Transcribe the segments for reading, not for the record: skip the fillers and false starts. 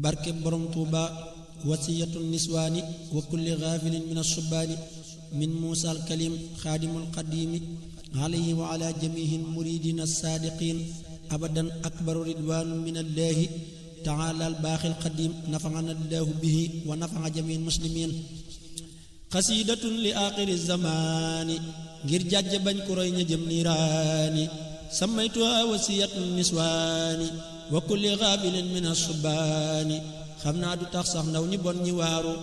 barke borom tuuba wasiyatu niswaani wa kulli gaafilin min assubaani min muusa alkalim xaadimul qadiimi alayhi wa ala jamihi almuridina alsaadiqin abadan akbaru ridwaanu min allahi taala albaaxi alqadim nafa'ana allahu bihi wa nafa'a jami almuslimin xasiidatun li aaxiri zamaani ngir jàjj bañ ku roy ña jëm niiraani sammaytuha wasiyatu niswaani wa kulli gaafilin min assubaani xam naa du tax sax ndaw ñi bon ñi waaru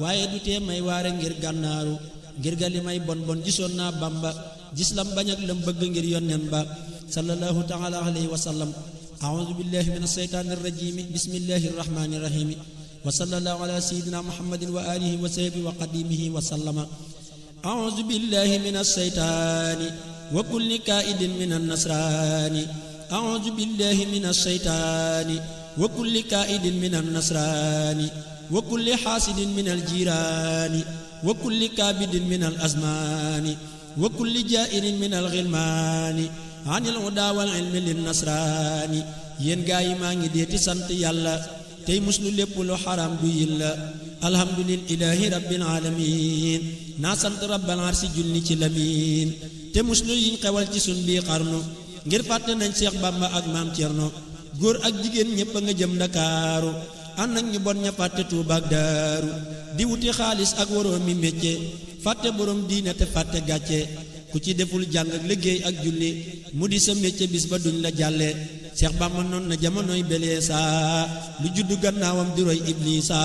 waaye du tee may waare ngir gànnaaru ngir ga li may bon bon gisoon naa bamba gis lam bañ ak lam bëgg ngir yonnen ba sallallahu taala alayhi wa sallam a'uudu billahi min asheytaani irrajimi bismillahi irrahmani irrahimi wa sallallahu ala sayyidina muhammadin wa alihi wa sahbihi wa qadimihi wa sallama a'uudu billahi min asheytaani wa kulli kaa'idin min annasraani a'uudu billahi min asheytaani wa kulli kaa'idin min annasraani wa kulli xaasidin min aljiraani wa kulli kaabidin min alazmaani wa kulli jaa'irin min alxilmaani anil hudaa wal ilmi lin nasraani yéen gaa yi maa ngi deeti sant yàlla tey muslu lépp lu xaram du yilla alhamdulillahi rabbil alamin naa sant rabbal arsi julli ci lamiin te muslu yiñ xewal ci sun bii xarnu ngir fàtte nañ Seex Bàmba ak maam Cerno góor ak jigéen ñépp a nga jëm Ndakaaru ànd nañ ñu bon ña fàtte Tuuba ak Daaru di wuti xaalis ak waroomi métier fàtte borom diine te fàtte gàcce ku ci deful jàng ak liggéey ak julli mu di sa métier bis ba duñ la jàlle Seex Bàmba noon na jamonoy belee saa lu juddu gannaawam di roy Iblisa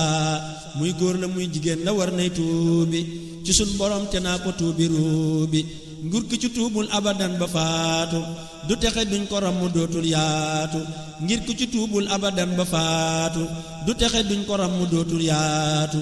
muy góor la muy jigéen la war nay tuubi ci sun borom te naa ko tuubi ruubi nguur ki ci tuubul abadan ba faatu du texe duñ ko ram mu dootul yaatu ngir ku ci tuubul abadan ba faatu du texe duñ ko ram mu dootul yaatu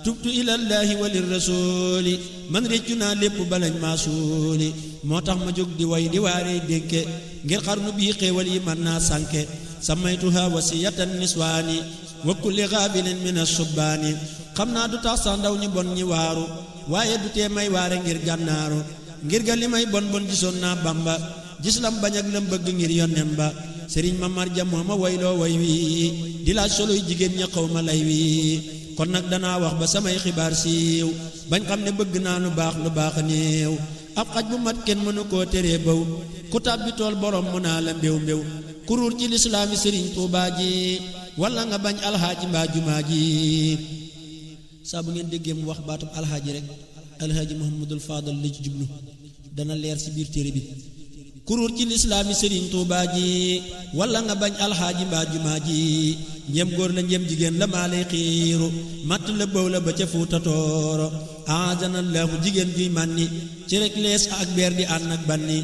tubtu ilallahi walir rasuli man réccu naa lépp balañ maa suuli moo tax ma jóg di way di waaree dénke ngir xarnu bii xéewal yi mën naa sànke samaytuha wasiyatan niswaani wa kulli gaabilin min asubbaani xam naa du tax sax ndaw ñi bon ñi waaru waaye du tee may waare ngir gànnaaru ngir ga li may bon bon gisoon naa bamba gis lam bañ ak lam bëgg ngir yonnen ba sëriñ ma marja moo ma wayloo way wi di laaj soloy jigéen ña xaw ma lay wi kon nag danaa wax ba samay xibaar siiw bañ xam ne bëgg naa lu baax néew ab xaj bu mat kenn mënu koo teree baw ku tàbbi tool borom mu naa la mbéw mbéw kuruur ci lislaami sëriñ Tuubaa ji wala nga bañ alxaaji mbaa jumaa ji saa bu ngeen déggee mu wax baatub alxaaji rek alxaaji Muhammadul Faadal la ci jublu dana leer ci biir téere bi kuruur ci lislaami sëriñ Tuubaa ji wala nga bañ alxaaji mbaa jumaa ji njëm góor la njëm jigéen la maa lay xiiru matt la bëw la ba ca Fuuta Tooro aazanallaahu jigéen juy mànni ci rek lees ak beer di ànd ak banni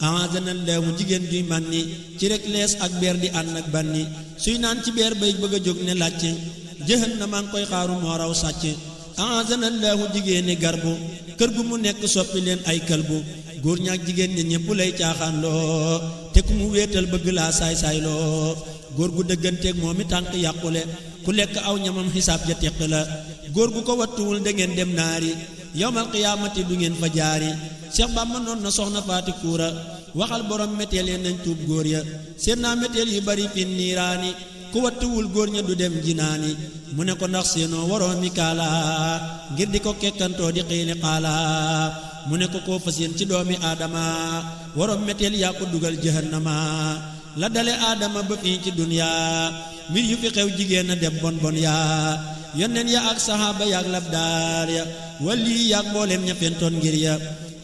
aazanallaahu jigéen juy mànni ci rek lees ak beer di ànd ak banni suy naan ci beer bay bëgg a jóg ne làcc jëhën na maa ngi koy xaaru moo raw sàcc aazanallaahu jigéeni garbu kër gu mu nekk soppi leen ay këlbu góor ñaak jigéen ñi ñépp lay caaxaan loo te ku mu wéetal bëgg laa saay-saay loo góor gu dëgganteeg moom i tànk yàqule ku lekk aw ñamam xisaab ja teq la góor gu ko wattuwul da ngeen dem naari yawmal qiyaamati du ngeen fa jaari Seex Bàmba noon na soxna faati kuura waxal borom méteel yi nañ tuub góor ya seen naa méteel yu bari fin niiraani ku wattuwul góor ña du dem jinaani mu ne ko ndax seenoo waroomi kaala ngir di ko kekkantoo di xiini xaala mu ne ko koo fas yéen ci doomi aadama waroom méteel yaa ko dugal jahannama la dale aadama ba fii ci duniyaa mbir yu fi xew jigéen a dem bon bon yaa yonneen ya ak saxaaba yaak labdaar ya wali yaak mbooleem ña fentoon ngir ya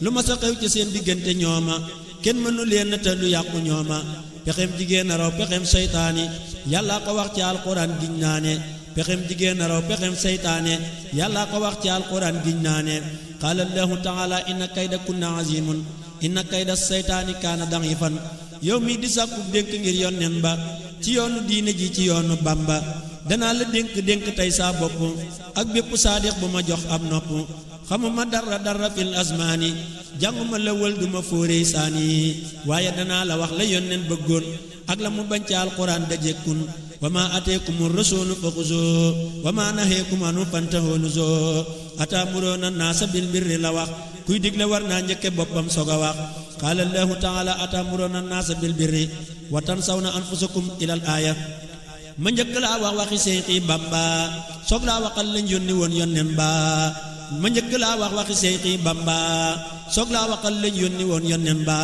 lu ma sa xew ci seen diggante ñooma kenn mënu leen te lu yàqu ñooma pexem jigéen a raw pexem seytaane yàllaa ko wax ci alquran giñ naa ne pexem jigéen a raw pexem seytaane yàllaa ko wax ci alquran giñ naa ne qaala allahu taala inna kayda kunna azimun inna kayda seytaani kaana da'ifan yow mii di sàkku dénk ngir yonnen ba ci yoonu diine ji ci yoonu Bamba danaa la dénk tey saa bopp ak bépp saadix bu ma jox ab nopp xamuma dara fil azmaani jànguma la wël duma fóorey saani waaye danaa la wax la yonnen bëggoon ak la mu bañ ca alquran dajekkun wa ma ateekumu rasuulu fa xuzoo wa ma naheekum anu fantahoo nuzoo ataamuroona naasa bil birri la wax kuy digle war naa njëkke boppam soog a wax qaala allahu taala ataamuroona naasa bil birri wa tansawna anfusakum ilal aaya ma njëkk laa wax waxi Seyxi Bamba soog laa waxal lañ yónni woon yonnen ba ma njëkk laa wax waxi Seyxi Bamba soog laa waxal lañ yónni woon yonnen ba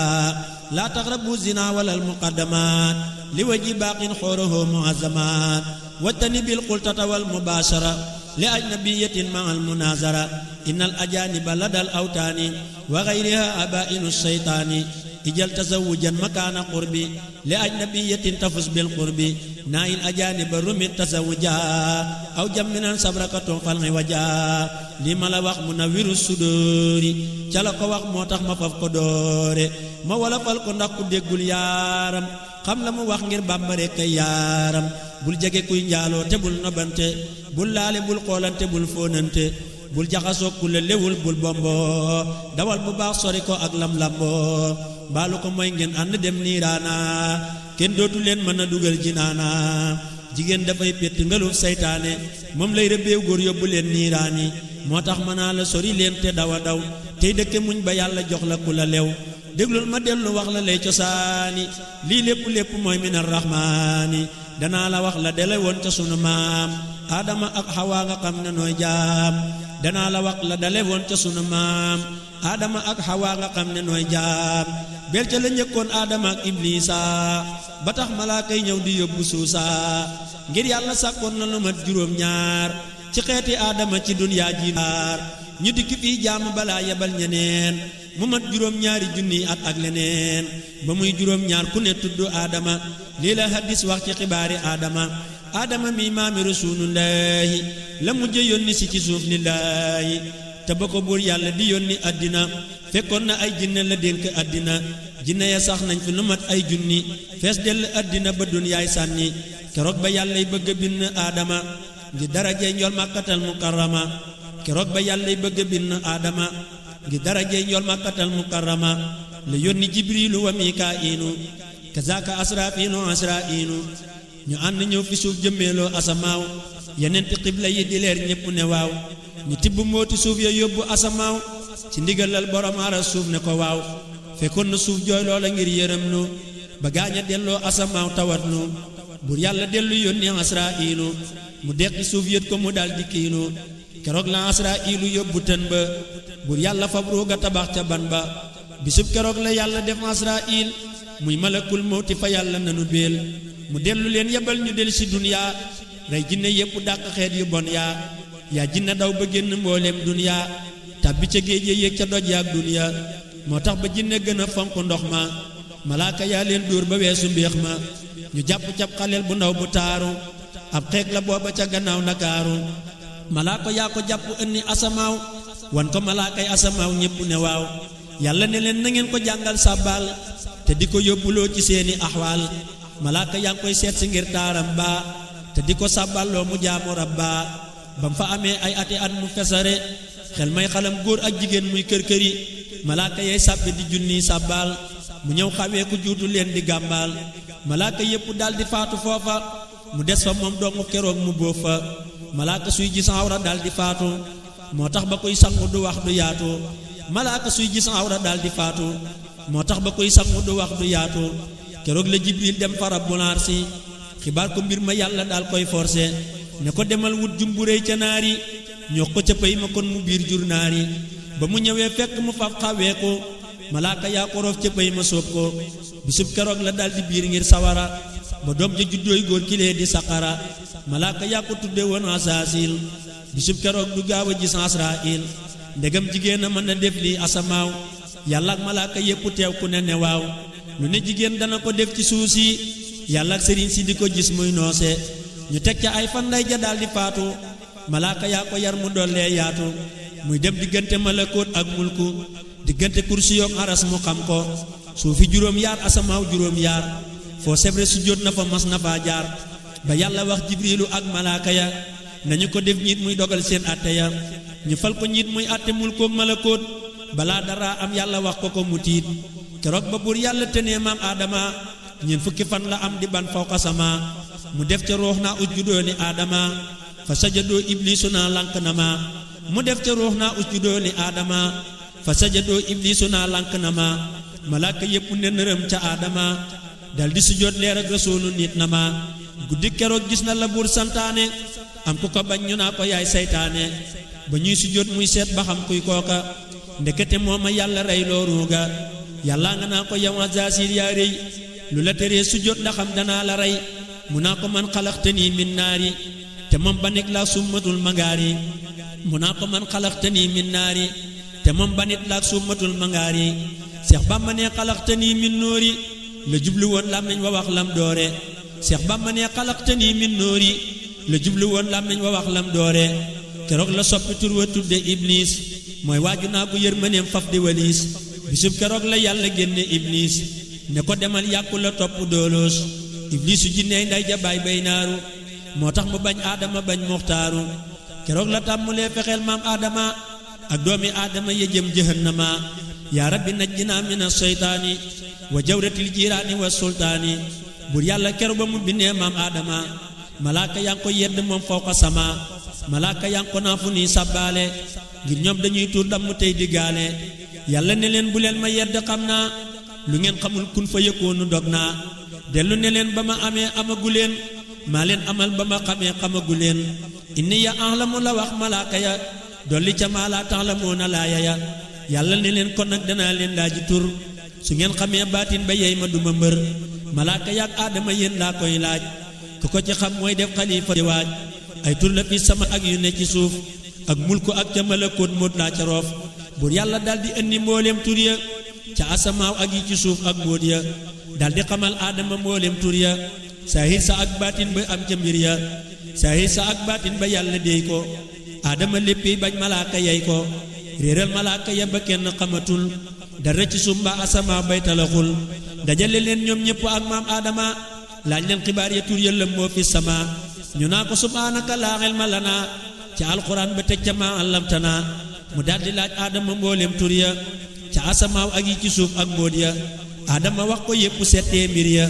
laa taqrabu zina walal muqaddamat li waji baaqin xooroho muazzamat wattani bil xultata wal mubashara li ajnabiyatin ma'al munazara innal ajaniba ladal awtaani wa ghayriha abainu shaytaani ijal tazawujan makaana qurbi li ajnabiyatin tafus bil qurbi nail ajaniba rumit tazawuja aw jamminan sabrakatun falngi waja li ma la wax munawwiru suduri ca la ko wax moo tax ma faf ko doore ma wala fal ko ndax ku déggul yaaram xam la mu wax ngir Bàmba rekk ay yaaram bul jege kuy njaaloo te bul nobante bul laale bul xoolante bul fóonante bul jaxasoo ku la lewul bul bombo dawal bu baax sori ko ak lam lamboo baalu ko mooy ngeen ànd dem niiraana kenn dootu leen mën a dugal jinaana jigéen dafay pétt ngeluf seytaane moom lay rëbbeew góor yóbbu leen niiraani moo tax mën naa la sori leen te daw a daw tey dëkke muñ ba yàlla jox la ku la lew déglul ma dellu wax la lay cosaani lii lépp mooy minar rahmaani danaa la wax la dele woon ca sunu maam Adama ak Hawa nga xam ne nooy jaam danaa la wax la dale woon ca sunu maam Adama ak Hawa nga xam ne nooy jaam bel ca la njëkkoon Adama ak Iblisa ba tax malaaka yi ñëw di yóbbu suusa ngir yàlla sàkkoon na lu mat juróom ñaar ci xeeti Adama ci dunyaa ji ñu dikk fii jaamu balaa yebal ñeneen mu mat juróom ñaari junni at ak leneen ba muy juróom ñaar ku ne tudd Adama lii la hadis wax ci xibaari Adama mi maami rasulullahi la mujj yónni si ci suuf lillahi te ba ko buur yàlla di yónni àddina fekkoon na ay jinne la dénk àddina jinne ya sax nañ fi lu mat ay junni fees dell àddina ba dunyaay sànni keroog ba yàllay bëgg a bind Adama ngi darajey njool màkkatal mukarrama keroog ba yàllay bëgg a bind Adama ngi darajey njool màkkatal mukarrama la yónni jibrilu wa mikaa'ilu kazaaka asraa'ilu ñu ànd ñëw fi suuf jëmmeeloo asamaaw yeneenti xibla yi di leer ñépp ne waaw ñu tibb mbooti suuf ya yóbbu asamaaw ci ndigalal borom aras suuf ne ko waaw fekkoon na suuf jooy loola ngir yërëm nu ba gaaña delloo asamaaw tawat nu bur yàlla dellu yónni asraa'ilu mu deqi suuf yët ko mu dal di kiinu keroog la asraa'ilu yóbbu tën ba bur yàlla fab ruuga tabax ca ban ba bisub keroog la yàlla def asraa'il muy malakul mawti fa yàlla nanu béel mu dellu leen yebal ñu del si duniyaa rey jinne yépp dàq xeet yu bon yaa jinne daw ba génn mbooleem duniyaa tàbbi ca géej ya yéeg ca doj yaak duniyaa moo tax ba jinne gën a fonk ndox ma malaaka yaa leen dóor ba weesu mbéex ma ñu jàpp cab xaleel bu ndaw bu taaru ab xeeg la booba ca gannaaw Ndakaaru malaaka yaa ko jàpp ënni asamaaw wan ko malaakay asamaaw ñépp ne waaw yàlla ne leen na ngeen ko jàngal sàbbaal te di ko yóbbuloo ci seeni axwaal malaaka yaa ngi koy seet si ngir taaram ba te di ko sàbballoo mu jaamu rabba bam fa amee ay ati at mu fesare xel may xalam góor ak jigéen muy kër-këri malaaka yay sàbbi di junniy sàbbaal mu ñëw xawee ku juutu leen di gàmbaal malaaka yépp dal di faatu foofa mu des fa moom dongu keroog mu bóof fa malaaka suy gis awra dal di faatu moo tax ba koy sangu du wax du yaatu malaaka suy gis awra dal di faatu moo tax ba koy sangu du wax du yaatu keroog la jibril dem fa rabbul arsi xibaar ko mbir ma yàlla daal koy forcé ne ko demal wut jumburéy ca naari ñoo ko ca pay ma kon mu biir jur naari ba mu ñëwee fekk mu faf xawee ko malaaka yaa ko roof ca pay ma sóob ko bisub keroog la daal di biir ngir sawara ba doom ja juddooy góor kilee di saqara malaaka yaa ko tudde woon asaasil bisub keroog du gaaw a gis asrail ndegam jigéen a mën a def lii asamaaw yàlla ak malaaka yépp teew ku ne waaw lu ne jigéen dana ko def ci suuf si yàlla ak sëriñ si di ko gis muy noose ñu teg ca ay fan lay ja daal di faatu malaaka yaa ko yar mu dollee yaatu muy dem diggante malakoot ak mulku diggante kursi yoog aras mu xam ko suufi juróom yaar asamaaw juróom yaar foo sebre su jot na fa mas na faa jaar ba yàlla wax jibrilu ak malaaka ya nañu ko def ñiit muy dogal seen atte ya ñu fal ko ñiit muy atte mulkoog malakoot balaa dara am yàlla wax ko mu tiit keroog ba buur yàlla tenee maam Adama ñeen fukki fan la am di ban fawqa sama mu def ca ruux naa usjudoo li Adama fa sajadoo iblisu naa lank na ma mu def ca ruux naa usjudoo li Adama fa sajadoo iblisu naa lank na ma malaaka yépp ne nërëm ca Adama dal di sujjóot leer ak rasuulu nit na ma guddi keroog gis na la buur santaane am ku ko bañ ñu naa ko yaay saytaane ba ñuy sujjóot muy seet ba xam kuy kooka ndekete mooma yàlla rey loo ruuga yàlla nga naa ko yow Azaasiil yaa rëy lu la teree sujjóot ndaxam danaa la rey mu naa ko man xalaxtanii min naari te moom banit laa summatul mangaari mu naa ko man xalaxtanii min naari te moom banit laa summatul mangaari Seex Bamba ne xalaxtanii min nóori la jublu woon lam nañ wa wax lam doore Seex Bamba ne xalaxtanii min nóori la jublu woon lam nañ wa wax lam doore keroog la soppi tur wa tudde Iblis mooy waaju naa ko yërmaneem faf di waliis bisub keroog la yàlla génne Iblis ne ko demal yàqu la topp dooloos Iblisu jinneey nday ja baay bay naaru moo tax mu bañ aadama bañ muxtaaru keroog la tàmmulee fexeel maam aadama ak doomi aadama ya jëm jahannama yaa rabbi najjinaa mina seytaani wa jawratil jiiraani wa sultaani bur yàlla keroog ba mu bindee maam aadama malaaka yaa ngi ko yedd moom fawqa sama malaaka yaa ngi ko naa fu nii sàbbaale ngir ñoom dañuy tuur damm tey diggaale yàlla ne leen bu leen ma yedd xam naa lu ngeen xamul kun fa yëkkoonu dog naa dellu ne leen ba ma amee amagu leen maa leen amal ba ma xamee xamagu leen inni ya ahlamu la wax malaaka ya dolli ca maa laa ta'lamuuna laaya ya yàlla ne leen kon nag danaa leen laaji tur su ngeen xamee baatin ba yey ma duma mbër malaaka yaak aadama yéen laa koy laaj ku ko ci xam mooy def xalifa di waaj ay tur la fi sama ak yu ne ci suuf ak mulku ak ca malakoot móot laa ca roof buur yàlla daldi indi mbooleem tur ya ca asamaaw ak yi ci suuf ak mbóot ya daldi xamal aadama mbooleem tur ya saahir sa ak baatin ba am ca mbir ya saahir sa ak baatin ba yàlla déey ko aadama léppi bañ malaaka yey ko réeral malaaka ya ba kenn xamatul dara ci suuf mbaa asamaaw bay talaxul dajale leen ñoom ñépp ak maam aadama laaj leen xibaar ya tur ya lëm moo fi sama ñu naa ko subhaanaka laa ilma lanaa ca alxuraan ba teg ca maa allamtanaa mu daldi laaj aadama mbooleem tur ya ca asamaaw ak yi ci suuf ak mbóot ya aadama wax ko yépp settee mbir ya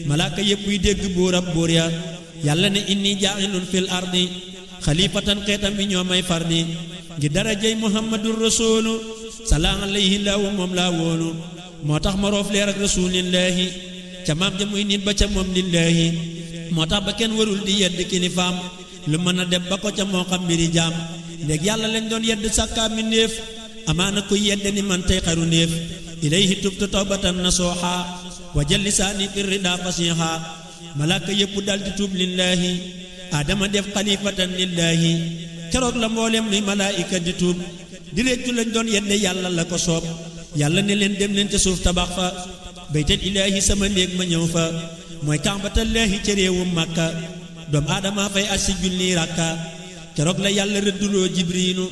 malaaka yépp yi dégg buurab buur ya yàlla ne inni jaa'ilun fil ardi xalifatan xeetam bi ñoo may fardi ngir darajey muhammadur rasuulu salaa alayhi laahu moom laa wóolu moo tax ma roof leer ak rasuulillaahi ca maam ja muy nit ba ca moom lillaahi moo tax ba kenn warul di yedd kilifaam lu mën a dem ba ko ca moo xam mbiri jaam ndég yàlla lañ doon yedd sàkkaa mi néef amaana kuy yedde ni man tey xaru néef ilayhi tubtu tawbatan nasuha wa jël lisaani fi rida fasiha malaaka yépp daldi tuub lillaahi aadama def xalifatan lillaahi keroog la mboolem luy malaayika di tuub di réccu lañ doon yedde yàlla la ko soob yàlla ne leen dem leen ca suuf tabax fa baytal ilaahi sama néeg ma ñëw fa mooy kàmbatallaahi ca réewum Makka doom aadama fay aj si junni rakka keroog la yàlla rëdduloo jibriilu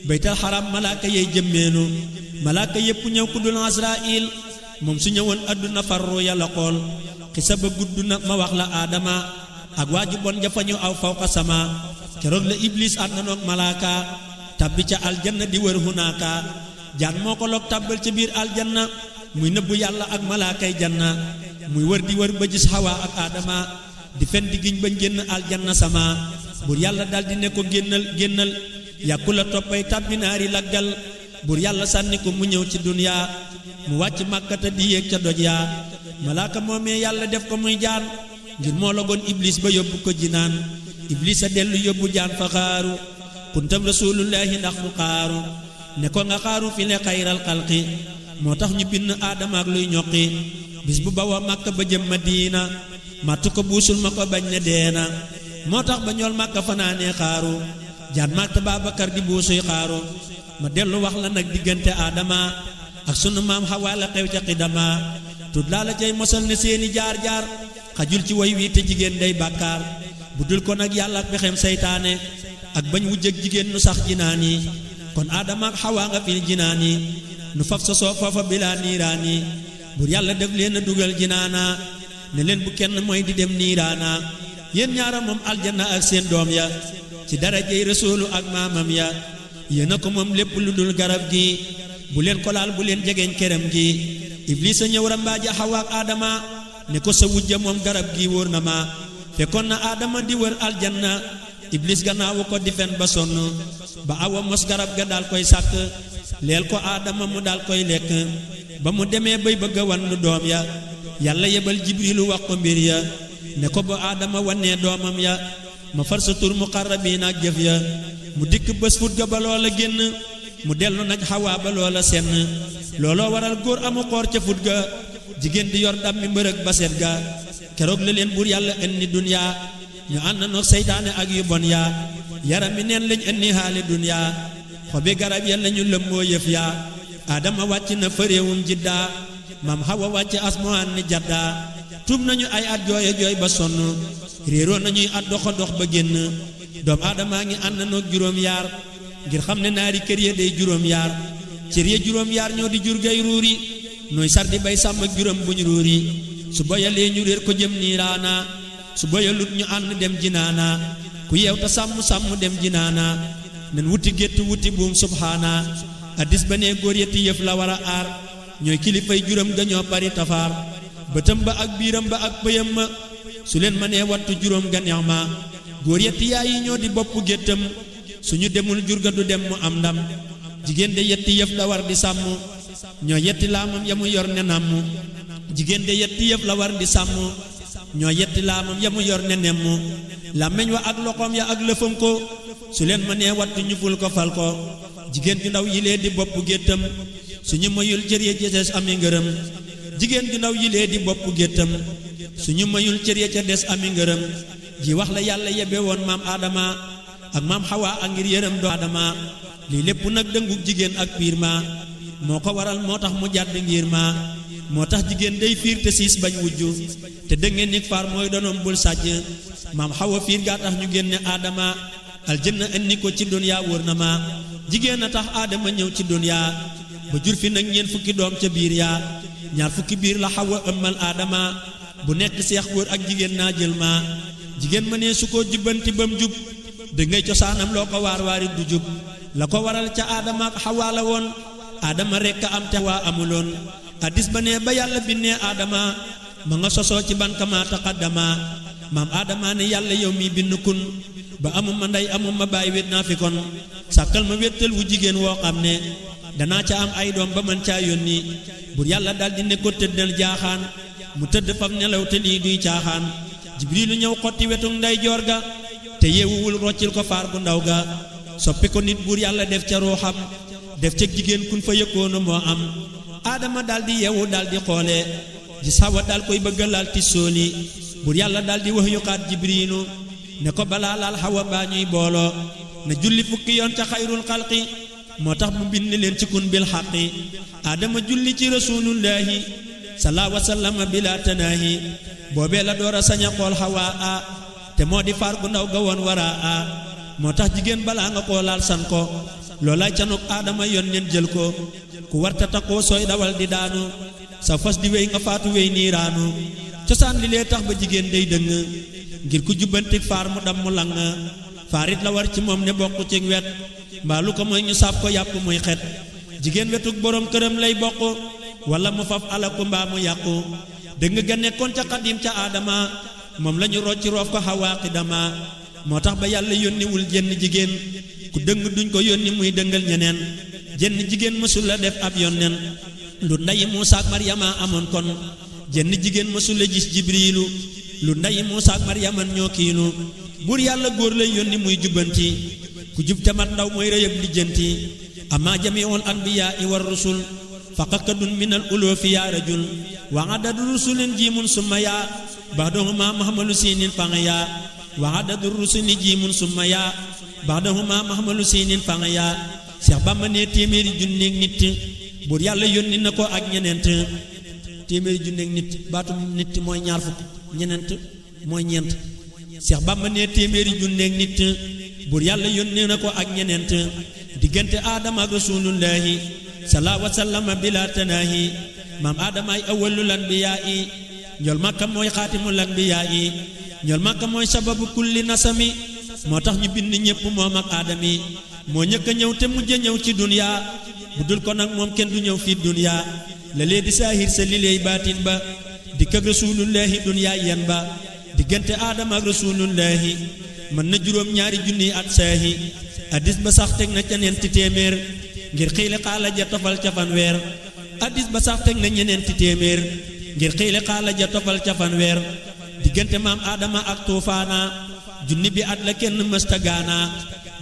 baytal xaram malaaka yey jëmmeenu malaaka yépp ñëw ku dul Asraayil moom su ñëwoon àdduna farru yàlla xool xisa ba gudd na ma wax la aadama ak waaju bon ja fa ñu aw fawqa sama keroog la iblis ànd na noog malaaka tabbi ca aljanna di wër hunaaka jaan moo ko loog tabbal ca biir aljanna muy nëbbu yàlla ak malaakay janna muy wër di wër ba gis Hawa ak aadama di fen di giñ bañ génn aljanna sama buur yàlla daldi ne ko génnal yàkku la toppay tàbbi naari laggal buur yàlla sànni ko mu ñëw ci duniyaa mu wàcc màkkata di yéeg ca doj yaa malaaka moomee yàlla def ko muy jaan ngir moo logoon iblis ba yóbbu ko jinaan iblis a dellu yóbbu jaan fa xaaru kuntam rasulullahi ndax mu xaaru ne ko nga xaaru fi le xayral xalqi moo tax ñu bind aadama ak luy ñoqi bis bu bawoo màkka ba jëm Madina màttu ko buusul ma ko bañ ne deena moo tax ba ñool màkka fanaanee xaaru jaan màtt Baabakar di buusuy xaaru ma dellu wax la nag diggante aadama ak sunu maam Hawa la xew ca xidama tut laa la cay mosal ne seeni jaar-jaar xajul ci woy wi te jigéen day bàkkaar bu dul ko nag yàlla ak pexem seytaane ak bañ wujjëg jigéen nu sax jinaan yi kon aadama ak Hawa nga fi jinaan yi nu faf sosoo foofa bilaa niiraan yi bur yàlla def leen a dugal jinaana ne leen bu kenn mooy di dem niiraana yéen ñaara moom aljanna ak seen doom ya ci darajey rasuulu ak maamam ya yéen a ko moom lépp lu dul garab gi bu leen ko laal bu leen jegeeñ kerem gi iblis a ñëw rambaaja Hawa ak aadama ne ko sa wujja moom garab gi wóor na ma fekkoon na aadama di wër aljanna iblis gannaawu ko di fen ba sonn ba awa mos garab ga daal koy sàkk leel ko aadama mu daal koy lekk ba mu demee bay bëgg a wannu doom ya yàlla yebal jibrilu wax ko mbir ya ne ko ba aadama wannee doomam ya ma far sa tur muqarrabiin ak jëf ya mu dikk bés fut ga ba loola génn mu dellu nag xawaa ba loola senn looloo waral góor amu xoor ca fut ga jigéen di yor dam mi mbërëg baset ga keroog la leen buur yàlla indi duniyaa ñu ànd noog seytaane ak yu bon yaa yaram mi neen lañ indi xaali duniyaa xobi garab ya lañu lëmmoo yëf yaa aadama wàcc na fëréewum jiddaa maam xawa wàcc asmaan ni jaddaa tuub nañu ay at jooy jooy ba sonn réeroo nañuy at doxa dox ba génn doom aadamaa ngi ànd noog juróom yaar ngir xam ne naari kër ya day juróom yaar cër ya juróom yaar ñoo di jur gay ruuri nooy sar di bay sàmm ak juróom buñ ruuri su boyalee ñu réer ko jëm niiraana su boyalut ñu ànd dem jinaana ku yeew ta sàmm sàmm dem jinaana nen wuti gétt wuti buum subhaana addis ba nee góor yetti yëf la war a aar ñooy kilifay juróom ga ñoo bari tafaar bëtam ba ak biiram ba ak pëyam ma su leen ma nee wattu juróom ga neex ma góor yetti yaay yi ñoo di bopp géttam suñu demul jur ga du dem mu am ndam jigéen de yetti yëf la war di sàmm ñoo yetti laamam ya mu yor ne namm jigéen de yetti yëf la war di sàmm ñoo yetti laamam ya mu yor ne nemm làmmeñ wa ak loxoom ya ak lëfam ko su leen ma nee wattu ñu ful ko fal ko jigéen ju ndaw yilee di bopp géttam suñu mayul cër ya ca des ami ngërëm jigéen ju ndaw yilee di bopp géttam suñu mayul cër ya ca des ami ngërëm ji wax la yàlla yebe woon maam aadama ak maam xawa ak ngir yërëm doo aadama lii lépp nag dëngug jigéen ak piir ma moo ko waral moo tax mu jàdd ngir ma moo tax jigéen day fiir te siis bañ wujju te dëngeen nit faar mooy donoom bul sàcc maam xawa fiir gaa tax ñu génne aadama aljanna indi ko ci duniyaa wóor na ma jigéen a tax aadama ñëw ci duniyaa ba jur fi nag ñeent fukki doom ca biir yaa ñaar fukki biir la xawa ëmmal aadama bu nekk seex góor ak jigéen naa jël ma jigéen ma nee su ko jubbanti bam jub dëngay cosaanam loo ko waar waarit du jub la ko waral ca aadama ak xawaa la woon aadama rekk a am te xawaa amuloon addis ba nee ba yàlla binnee aadama ma nga sosoo ci ban kama taqaddama maam aadama ne yàlla yow mi bind kun ba amuma ndey amuma baay wét naa fi kon sàkkal ma wéttal wu jigéen woo xam ne danaa ca am ay doom ba mën caa yónni bur yàlla daldi ne ko tëddal jaaxaan mu tëdd fam nelaw te lii duy caaxaan jibrilu ñëw xotti wetu ndey joor ga te yeewuwul roccil ko faar bu ndaw ga soppi ko nit buur yàlla def ca ruuxam def ca jigéen kun fa yëkkoonu moo am aadama daldi yeewu daldi xoole gis Hawa dal koy bëgg laal ti sooli buur yàlla daldi wax yuqaat jibrilu ne ko balaa laal Hawa baa ñuy booloo na julli fukki yoon ca xayrul xalqi moo tax mu bind leen ci kun bil xaqi aadama julli ci rasulullahi salaa wa sallama bila tanaahi boobee la door a sañ a xool Hawa a te moo di faar gu ndaw ga woon wara a moo tax jigéen balaa nga koo laal san ko loolay canuk aadama yoon neen jël ko ku warta takkoo sooy dawal di daanu sa fas di wéy nga faatu wéy niiraanu cosaan li lee tax ba jigéen day dëng ngir ku jubbantik faar mu dam mu lang faarit la war ci moom ne bokk ci wet mbaa lu ko mooy ñu saab ko yàpp muy xet jigéen wetuk boroom këram lay bokk wala mu faf alaku mbaa mu yàqu dëng ga nekkoon ca xadim ca aadama moom lañu rocci roof ko Hawa xidama moo tax ba yàlla yónniwul jenn jigéen ku dëng duñ ko yónni muy dëngal ñeneen jenn jigéen mësul la def ab yónneen lu ndayi Muusaa ak Maryama amoon kon jenn jigéen mësul la gis Jibriilu lu ndayi Muusaa ak Maryama ñoo kiinu buur yàlla góor lay yónni muy jubbanti ku jub te mat ndaw mooy rëyëb lijjanti amma jamiul anbiyaa war rusul faqakadun minal uloofi yaa rajul wa adadu rusulin jiimun summa yaa ba'dahuma mahmalu siinin fanga yaa wa adadu rusuli jiimun summa yaa ba'dahuma mahmalu siinin fanga yaa Seex Bamba ne téeméeri junneeg nit buur yàlla yónni na ko ak ñeneent téeméeri junneeg nit baatu nit mooy ñaar fukk ñeneent mooy ñeent Seex Bamba ne téeméeri junneeg nit buur yàlla yónni na ko ak ñeneent diggante aadama ak rasulullahi salaa wa sallama bila tanaahi maam aadamaay awwalul anbiyaa yi ñool makka mooy xaatimul anbiyaa yi ñool makka mooy sababu kulli nasami moo tax ñu bind ñépp moom ak aadami moo ñëkk a ñëw te mujj a ñëw ci duniyaa bu dul ko nag moom kenn du ñëw fii duniyaa la lee di saahir sa li leey baatin ba di kag rasulullahi duniyaa yen ba diggante aadama ak rasulullahi mën na juróom ñaari junni at saahi addis ba sax teg na ca ñeenti téeméer ngir xiili xaala ja tofal ca fanweer addis ba sax teg na ñeneenti téeméer ngir xiili xaala ja tofal ca fanweer diggante maam aadama ak tuufaana junni bi at la kenn mësta gaana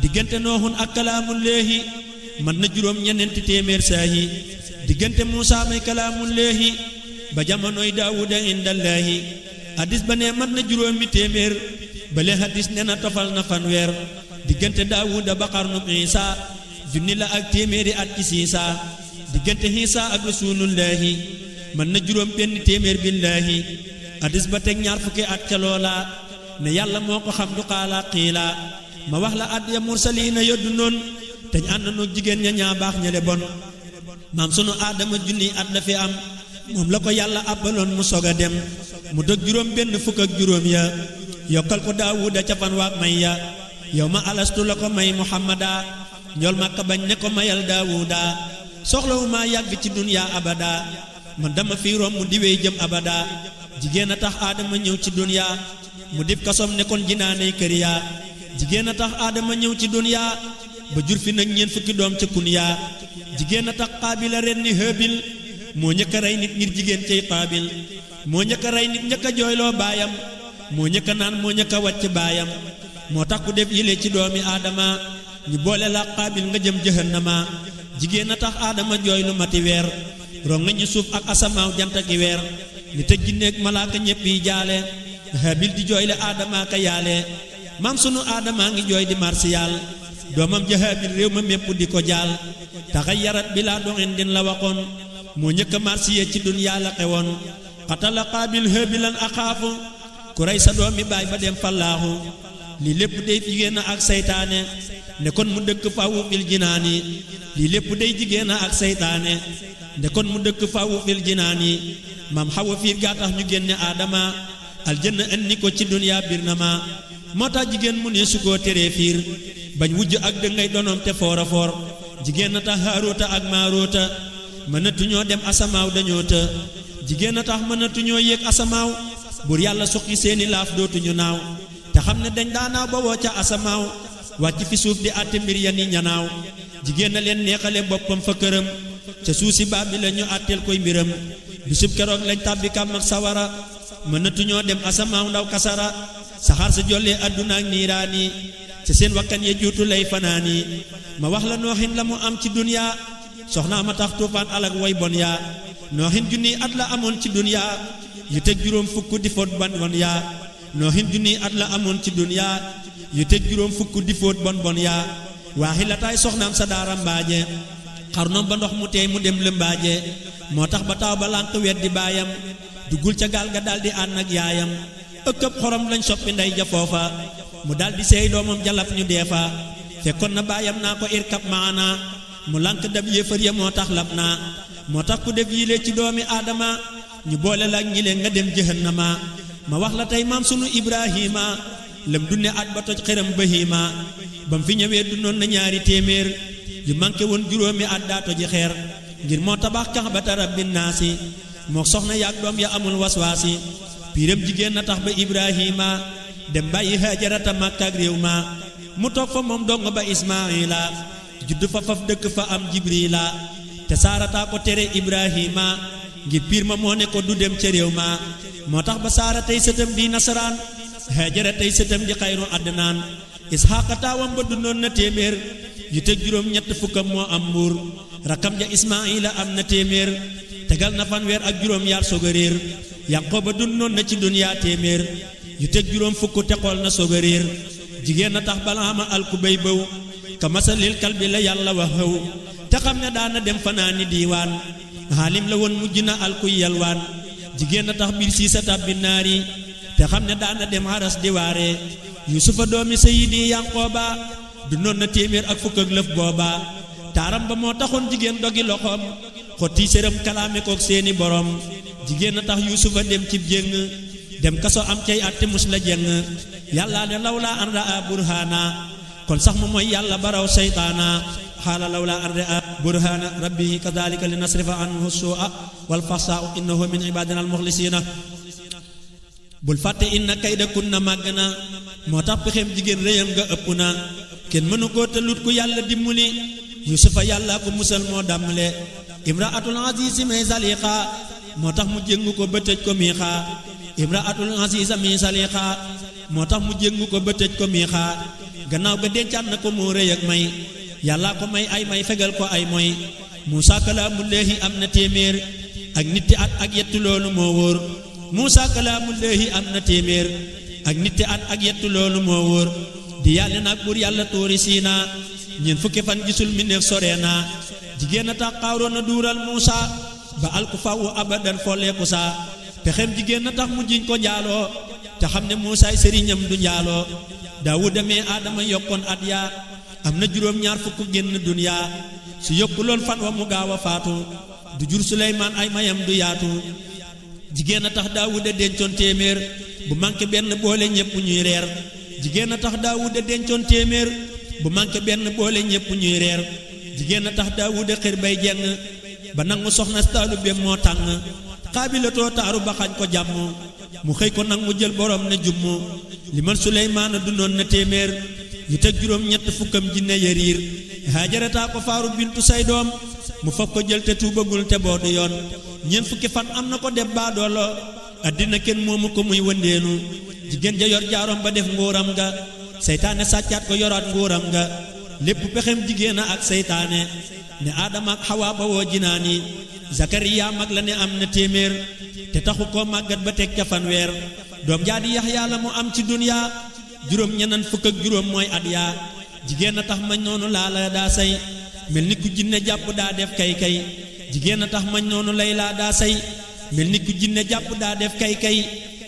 diggante nooxun ak kalaamullaahi man na juróom ñeneenti téeméer saahi diggante muusaa may kalaamullaahi ba jamonoy daawuda indallaahi hadis ba ne man na juróomi téeméer bale hadis ne na tofal na fanweer diggante daawuda ba xarnub isaa junni la ak téeméeri at ci siisaa diggante isaa ak rasulullaahi man na juróom benn téeméer billaahi hadis ba teg ñaar fukki at ca loola ne yàlla moo ko xam du xaala xiila ma wax la at ya mursaliina yoddu noon teñ ànd noog jigéen ña ñaa baax ñale bon maam sunu aadama junni at la fi am moom la ko yàlla àbbaloon mu sog a dem mu dëg juróom benn fukk ak juróom ya yokkal ko daawuda ca fan waak may ya yow ma alastu la ko may muhammada njool makka bañ ne ko mayal daawuda soxlawu maa yàgg ci duniyaa abada man dama fi romb mu diwee jëm abada jigéen a tax aadama ñëw ci duniyaa mu dib kasom ne kon jinaaney kër yaa jigéen a tax aadama ñëw ci duniyaa ba jur fi nag ñeent fukki doom ca kun yaa jigéen a tax qaabila ren ni hëbil moo ñëkk a rey nit ngir jigéen cay qaabil moo ñëkk a rey nit ñëkk a jooyloo baayam moo ñëkk a naan moo ñëkk a wàcc baayam moo tax ku def yile ci doomi aadama ñu boole la qaabil nga jëm jahannama jigéen a tax aadama jooy lu mati weer rong nga ñu suuf ak asamaaw jant ki weer nit ak jinne ak malaaka ñépp yi jaale habil di jooyle aadama ka yaale maam sunu aadama ngi jooy di marsiyaal doomam ja habil réew ma mépp di ko jaal taxayarat bi laa doxin din la waxoon moo ñëkk a marsiye ci dunyaa la xewoon xatala qaabil habilan axaafu ku rey sa doomi baay ba dem fallaaxu lii lépp day jigéen ak seytaane ne kon mu dëkk fawu fil jinaani lii lépp day jigéen ak seytaane ne kon mu dëkk fawu fil jinaani maam xawa fiir gaa tax ñu génne aadama aljanna andi ko ci dunyaa bir na ma moo tax jigéen mu ne su koo teree fiir bañ wujj ak dëngay donoom te foora foor jigéen na tax haaroota ak maaroota mënatuñoo dem asamaaw dañoo të jigéen a tax mënatuñoo yéeg asamaaw buur yàlla suqi seeni laaf dootuñu naaw te xam ne dañ daanaaw ba woo ca asamaaw wàcc fi suuf di àtte mbir ya ni ñanaaw jigéen na leen neexale boppam fa këram ca suuf si baab bi la ñu àtteel koy mbiram bisub keroog lañ tàbbi kàmm ak sawara mënatuñoo dem asamaaw ndaw kasara saxaar sa jollee àdduna ak niiraani ca seen wakkan ya juutu lay fanaani ma wax la nooxin la mu am ci duniyaa soxnaa ma tax tuufaan alak way bon yaa nooxin junni at la amoon ci duniyaa yu teg juróom fukk di fóot bon bon yaa nooxin junni at la amoon ci duniyaa yu teg juróom fukk di fóot bon bon yaa waaxi la taay soxnaam sa daara mbaaje xarnoom ba ndox mu teey mu dem lëmbaaje moo tax ba taaw ba lànq weddi baayam duggul ca gaal ga daldi ànd ak yaayam ëkkëb xorom lañ soppi ndey ja foofa mu daldi seey doomam jalap ñu deefa fekkoon na baayam naa ko irkab maana mu lànk dab yéefar ya moo tax lab naa moo tax ku def yile ci doomi aadama ñu boole la ak ñi leen nga dem jahannama ma wax la tey maam sunu ibrahima lam dunne at ba toj xeram bahima bam fi ñëwee dundoon na ñaari téeméer yu manqué woon juróomi at daa toji xeer ngir moo tabax kaxbata rabbin naasi moo soxna yaag doom ya amul waswaasi piiram jigéen na tax ba ibrahima dem bàyyi hajarata makka ak réew ma mu toog fa moom dong ba ismaila judd fa faf dëkk fa am jibrila te saarataa ko tere ibrahima ngir piir ma moo ne ko du dem ca réew ma moo tax ba saara tey sëtam di nasaraan hajara tey sëtam di xayru adnaan isxaaqa taawam ba dundoon na téeméer yu teg juróom ñett fukkam moo am mbuur rakam ja ismaila am na téeméer tegal na fanweer ak juróom yaar soog a réer yanqooba dundoon na ci duniyaa téeméer yu teg juróom fukk te xool na soog a réer jigéen na tax balaama alku bay bëw ka masalil kalbi la yàlla wax xëw te xam ne daana dem fanaani diiwaan xaalim la woon mujj na alkuy yalwaan jigéen na tax biir sii sa tàbbi naari te xam ne daana dem haras di waare yusufa doomi sayidi yanqooba dundoon na téeméer ak fukk ak lëf booba taaram ba moo taxoon jigéen dogi loxoom xotti séram kalaame kook seeni borom jigéen na tax yusufa dem cib jéng dem kaso am cay atte mus la jeng yàlla ne lawlaa an raa burhaana kon sax mu mooy yàlla baraw seytaana xaala lawlaa an raa burhaana rabbihi kadhalika li nasrifa anhu suu'a wal fahshaa innahu min ibadina al muxlisiina bul fàtte inna kayda kunna màgg na moo tax pexem jigéen réyam nga ëpp na kenn mënu koo tëlut ku yàlla dimbali yusufa yàlla ko musal moo dàmmale imraatul azizi may zaliqa moo tax mu jëngu ko ba tëj ko miixa imraatul aziza mi salixa moo tax mu jéngu ko ba tëj ko miixa gannaaw ga dencaat na ko moo rëy ak may yàlla ko may ay may fegal ko ay moy Muusa kalaamullaahi am na téeméer ak nitti at ak yettu loolu moo wóor Muusa kalaamullaahi am na téeméer ak nitti at ak yettu loolu moo wóor di yàlla nag buur yàlla tuuri Siina ñeent fukki fan gisul mbindeef sore naa jigéen a tax Xaaroona duural Muusa ba alku fawu abadan folleeku saa pexem jigéen a tax mu jiñ ko njaaloo te xam ne Muusaay sëriñam du njaaloo Daawuda mee Aadama yokkoon at yaa am na juróom-ñaar fukk génn duniyaa su yokkuloon fan wa mu gaaw a faatu du jur Suleymaan ay mayam du yaatu jigéen a tax Daawuda dencoon téeméer bu manqué benn boole ñépp ñuy reer jigéen a tax Daawuda dencoon téeméer bu manqué benn boole ñépp ñuy reer jigéen a tax Daawuda xër bay jeng ba nangu soxna taalubeem moo tàng xaabilatoo taaru ba xañ ko jàmm mu xëy ko nag mu jël borom ne jummu li man Suleymaana dundoon na téeméer yu teg juróom ñett fukkam jinne yariir Haajarataa ko faaru bintu say doom mu fab ko jël te tuubagul te boodu yoon ñeent fukki fan am na ko def baadoolo addina kenn moomu ko muy wëndeenu jigéen ja yor jaarom ba def nguuram nga seytaane sàccaat ko yoraat nguuram nga lépp pexem jigéen a ak seytaane ne Aadama ak Xawaa ba woo jinaani Zakariya mag la ne am na téeméer te taxu koo màggat ba teg ca fanweer doom jaa di Yaxya la mu am ci duniyaa juróom ñeneen fukk ak juróom mooy at yaa jigéen a tax mañ noonu laa la daa say mel ni ku jinne jàpp daa def kay kay jigéen a tax mañ noonu lay laa daa say mel ni ku jinne jàpp daa def kay kay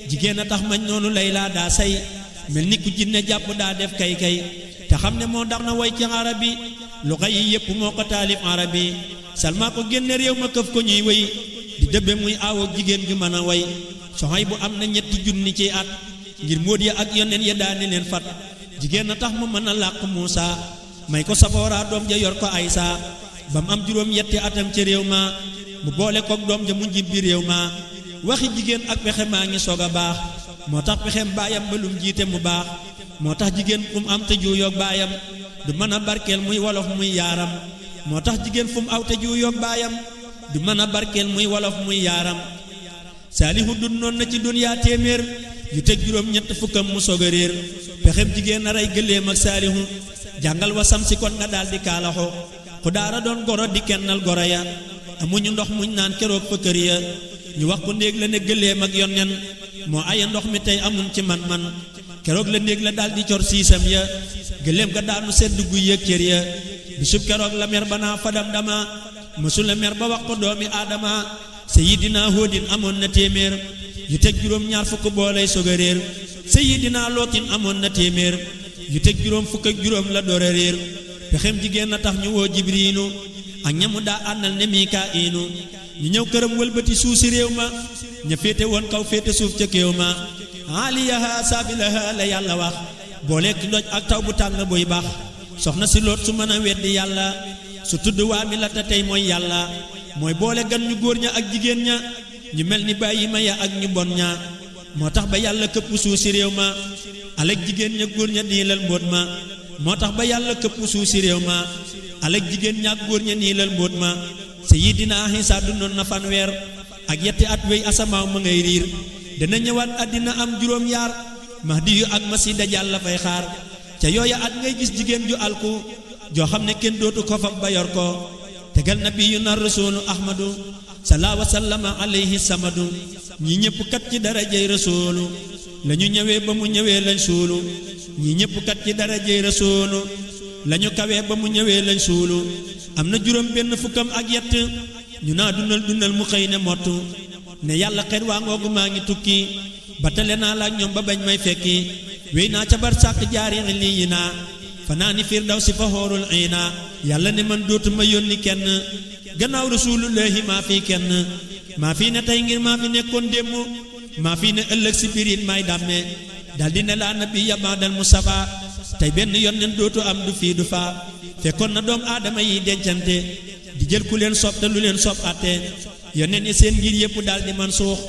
jigéen a tax mañ noonu lay laa daa say mel ni ku jinne jàpp daa def kay kay te xam ne moo dax na way ci arabi luxa yi yépp moo ko taalif arabi Salma ko génne réew ma këf ko ñuy wéy di dëbbe muy aawook jigéen ju mën a way Soxayb bu am na ñetti junni ci at ngir móot ya ak yoneen ya daani leen fat jigéen a tax mu mën a làq Muusa may ko Safoora doom ja yor ko Aysa ba mu am juróom yetti atam ci réew ma mu boole kook doom ja mu njib bi réew ma waxi jigéen ak pexe maa ngi soog a baax moo tax pexem baayam ba lum jiite mu baax moo tax jigéen fu mu am te juuyoog baayam du mën a barkeel muy wolof muy yaaram moo tax jigéen fu mu aw te juuyoog baayam du mën a barkeel muy wolof muy yaaram Saalihu dundoon na ci duniyaa téeméer yu teg juróom ñett fukkam mu soog a réer pexem jigéen a rey gëléem ak Saalihu jàngal wa samsi kon nga daal di kaalaxo ku daara doon goro di kennal goro ya amuñu ndox muñ naan keroog fa kër ya ñu wax ko ndéeg la ne gëléem ak yonnen moo aya ndox mi tey amuñ ci man keroog la ndéeg la daal di cor siisam ya gëléem ga daanu sedd gu yëg cër ya bisub keroog la mer ba naa fadam dama mësul la mer ba wax ko doomi aadama Sayidina Hóodin amoon na téeméer yu teg juróom ñaar fukk boolay soog a réer Sayidina Lootin amoon na téeméer yu teg juróom fukk ak juróom la door a réer pexem jigéen na tax ñu woo Jibriilu ak ñamu daa àndal ne Mikaa'ilu ñu ñëw këram wëlbati suuf si réew ma ña féete woon kaw féete suuf ca kéew ma aliyaha saabilaha la yàlla wax booleeg ndoj ak taw bu tàng buy baax soxna si Loot su mën a weddi yàlla su tudd waa mi la te tey mooy yàlla mooy boole gan ñu góor ña ak jigéen ña ñu mel ni bàyyi ma ya ak ñu bon ña moo tax ba yàlla këpp suuf si réew ma alek jigéen ña góor ña niilal mbóot ma moo tax ba yàlla këpp suuf si réew ma alek jigéen ña ak góor ña niilal mbóot ma Sayidina Isa dundoon na fanweer ak yetti at wéy asamaaw ma ngay riir dana ñëwaat àddina am juróom yaar Mahdi yu ak Masi Dajjal la fay xaar ca yooya at ngay gis jigéen ju alku joo xam ne kenn dootu ko fab ba yor ko tegal nabiyuna rasulu ahmadu salaa wa sallama alayhi samadu ñi ñëpp kat ci darajey rasulu la ñu ñëwee ba mu ñëwee lañ suulu ñi ñëpp kat ci darajey rasulu la ñu kawee ba mu ñëwee lañ suulu am na juróom benn fukkam ak yett ñu naa dundal mu xëy ne mottu ne yàlla xet waa ngoogu maa ngi tukki ba tale naa la ak ñoom ba bañ may fekki wéy naa ca bar sàkk jaari lii yi naa fanaani firdawsi fa xoorul iina yàlla ne man dootuma yónni kenn gannaaw rasulullahi maa fii kenn maa fii ne tey ngir maa fi nekkoon démb maa fii ne ëllëg si birit may dàmme daldi ne laa nabi yabadal mustafa tey benn yónneen dootu am du fii du faa fekkoon na doom aadama yi dencante di jël ku leen sopp te lu leen sopp atte yónneen yi seen ngir yépp daldi man suux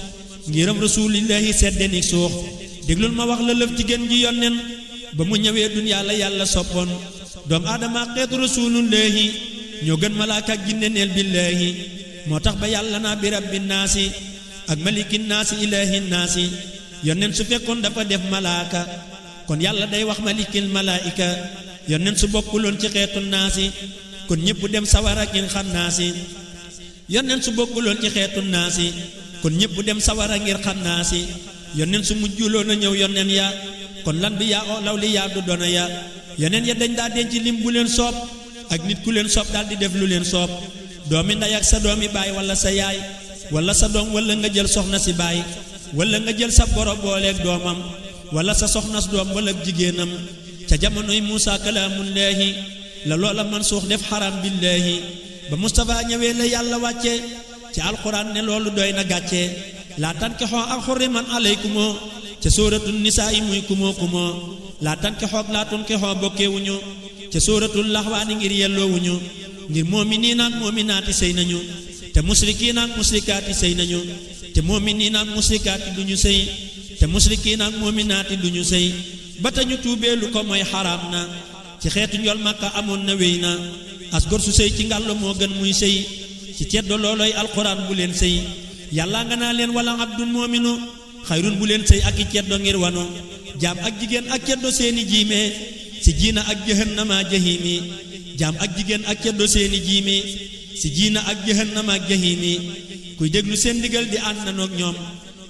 ngiram rasulillahi seddenik suux déglul ma wax la lëf ci gën ji yónneen ba mu ñëwee duniyaa la yàlla soppoon doom aadama xeetu rasulullahi ñoo gën malaaka ak jinne neel billahi moo tax ba yàlla naa bi rabbi naasi ak malikin naasi ilahin naasi yonent su fekkoon dafa def malaaka kon yàlla day wax malikil malaika yonent su bokkuloon ci xeetu naasi kon ñépp dem sawara ngir xam naasi yonent su bokkuloon ci xeetu naasi kon ñépp dem sawara ngir xam naasi yonent su mujjuloon a ñëw yonent ya kon lan bi yaa o law li yaa du doona ya yonent ya dañ daa denc lim bu leen soob ak nit ku leen soob daal di def lu leen soob doomi nday ak sa doomi baay wala sa yaay wala sa doom wala nga jël soxna si baay wala nga jël sa boro booleeg doomam wala sa soxnas doom wala jigéenam ca jamonoy Muusa kalaamullaahi la loola man suux def xaram billaahi ba Mustafa ñëwee la yàlla wàcce ci alquran ne loolu doy na gàcce laa tankixoo ak xurriman alaykumoo ca sóoratul nisaa yi muy kumoo kumoo laa tankixoog laa tunkixoo bokkeewuñu ca sóoratul laxwaani ngir yelloowuñu ngir moominiin ak moominaati sëy nañu te musrikiin ak musrikaati sëy nañu te moominiin ak musrikaati duñu sëy te musrikiin ak moominaati duñu sëy ba tañu tuubee lu ko mooy xaraam na ci xeetu njol Makka amoon na wéy na as gor su sëy ci ngàllo moo gën muy sëy ci ceddo looloy alquran bu leen sëy yàlla nga naa leen wala abdun moominu xayrun bu leen sëy ak i ceddo ngir wano jaam ak jigéen ak ceddo seeni jiime si jiina ak jahannama jahimi jaam ak jigéen ak ceddo seeni jiime si jiina ak jahannama ak jahimi kuy déglu seen ndigal di ànd nanoog ñoom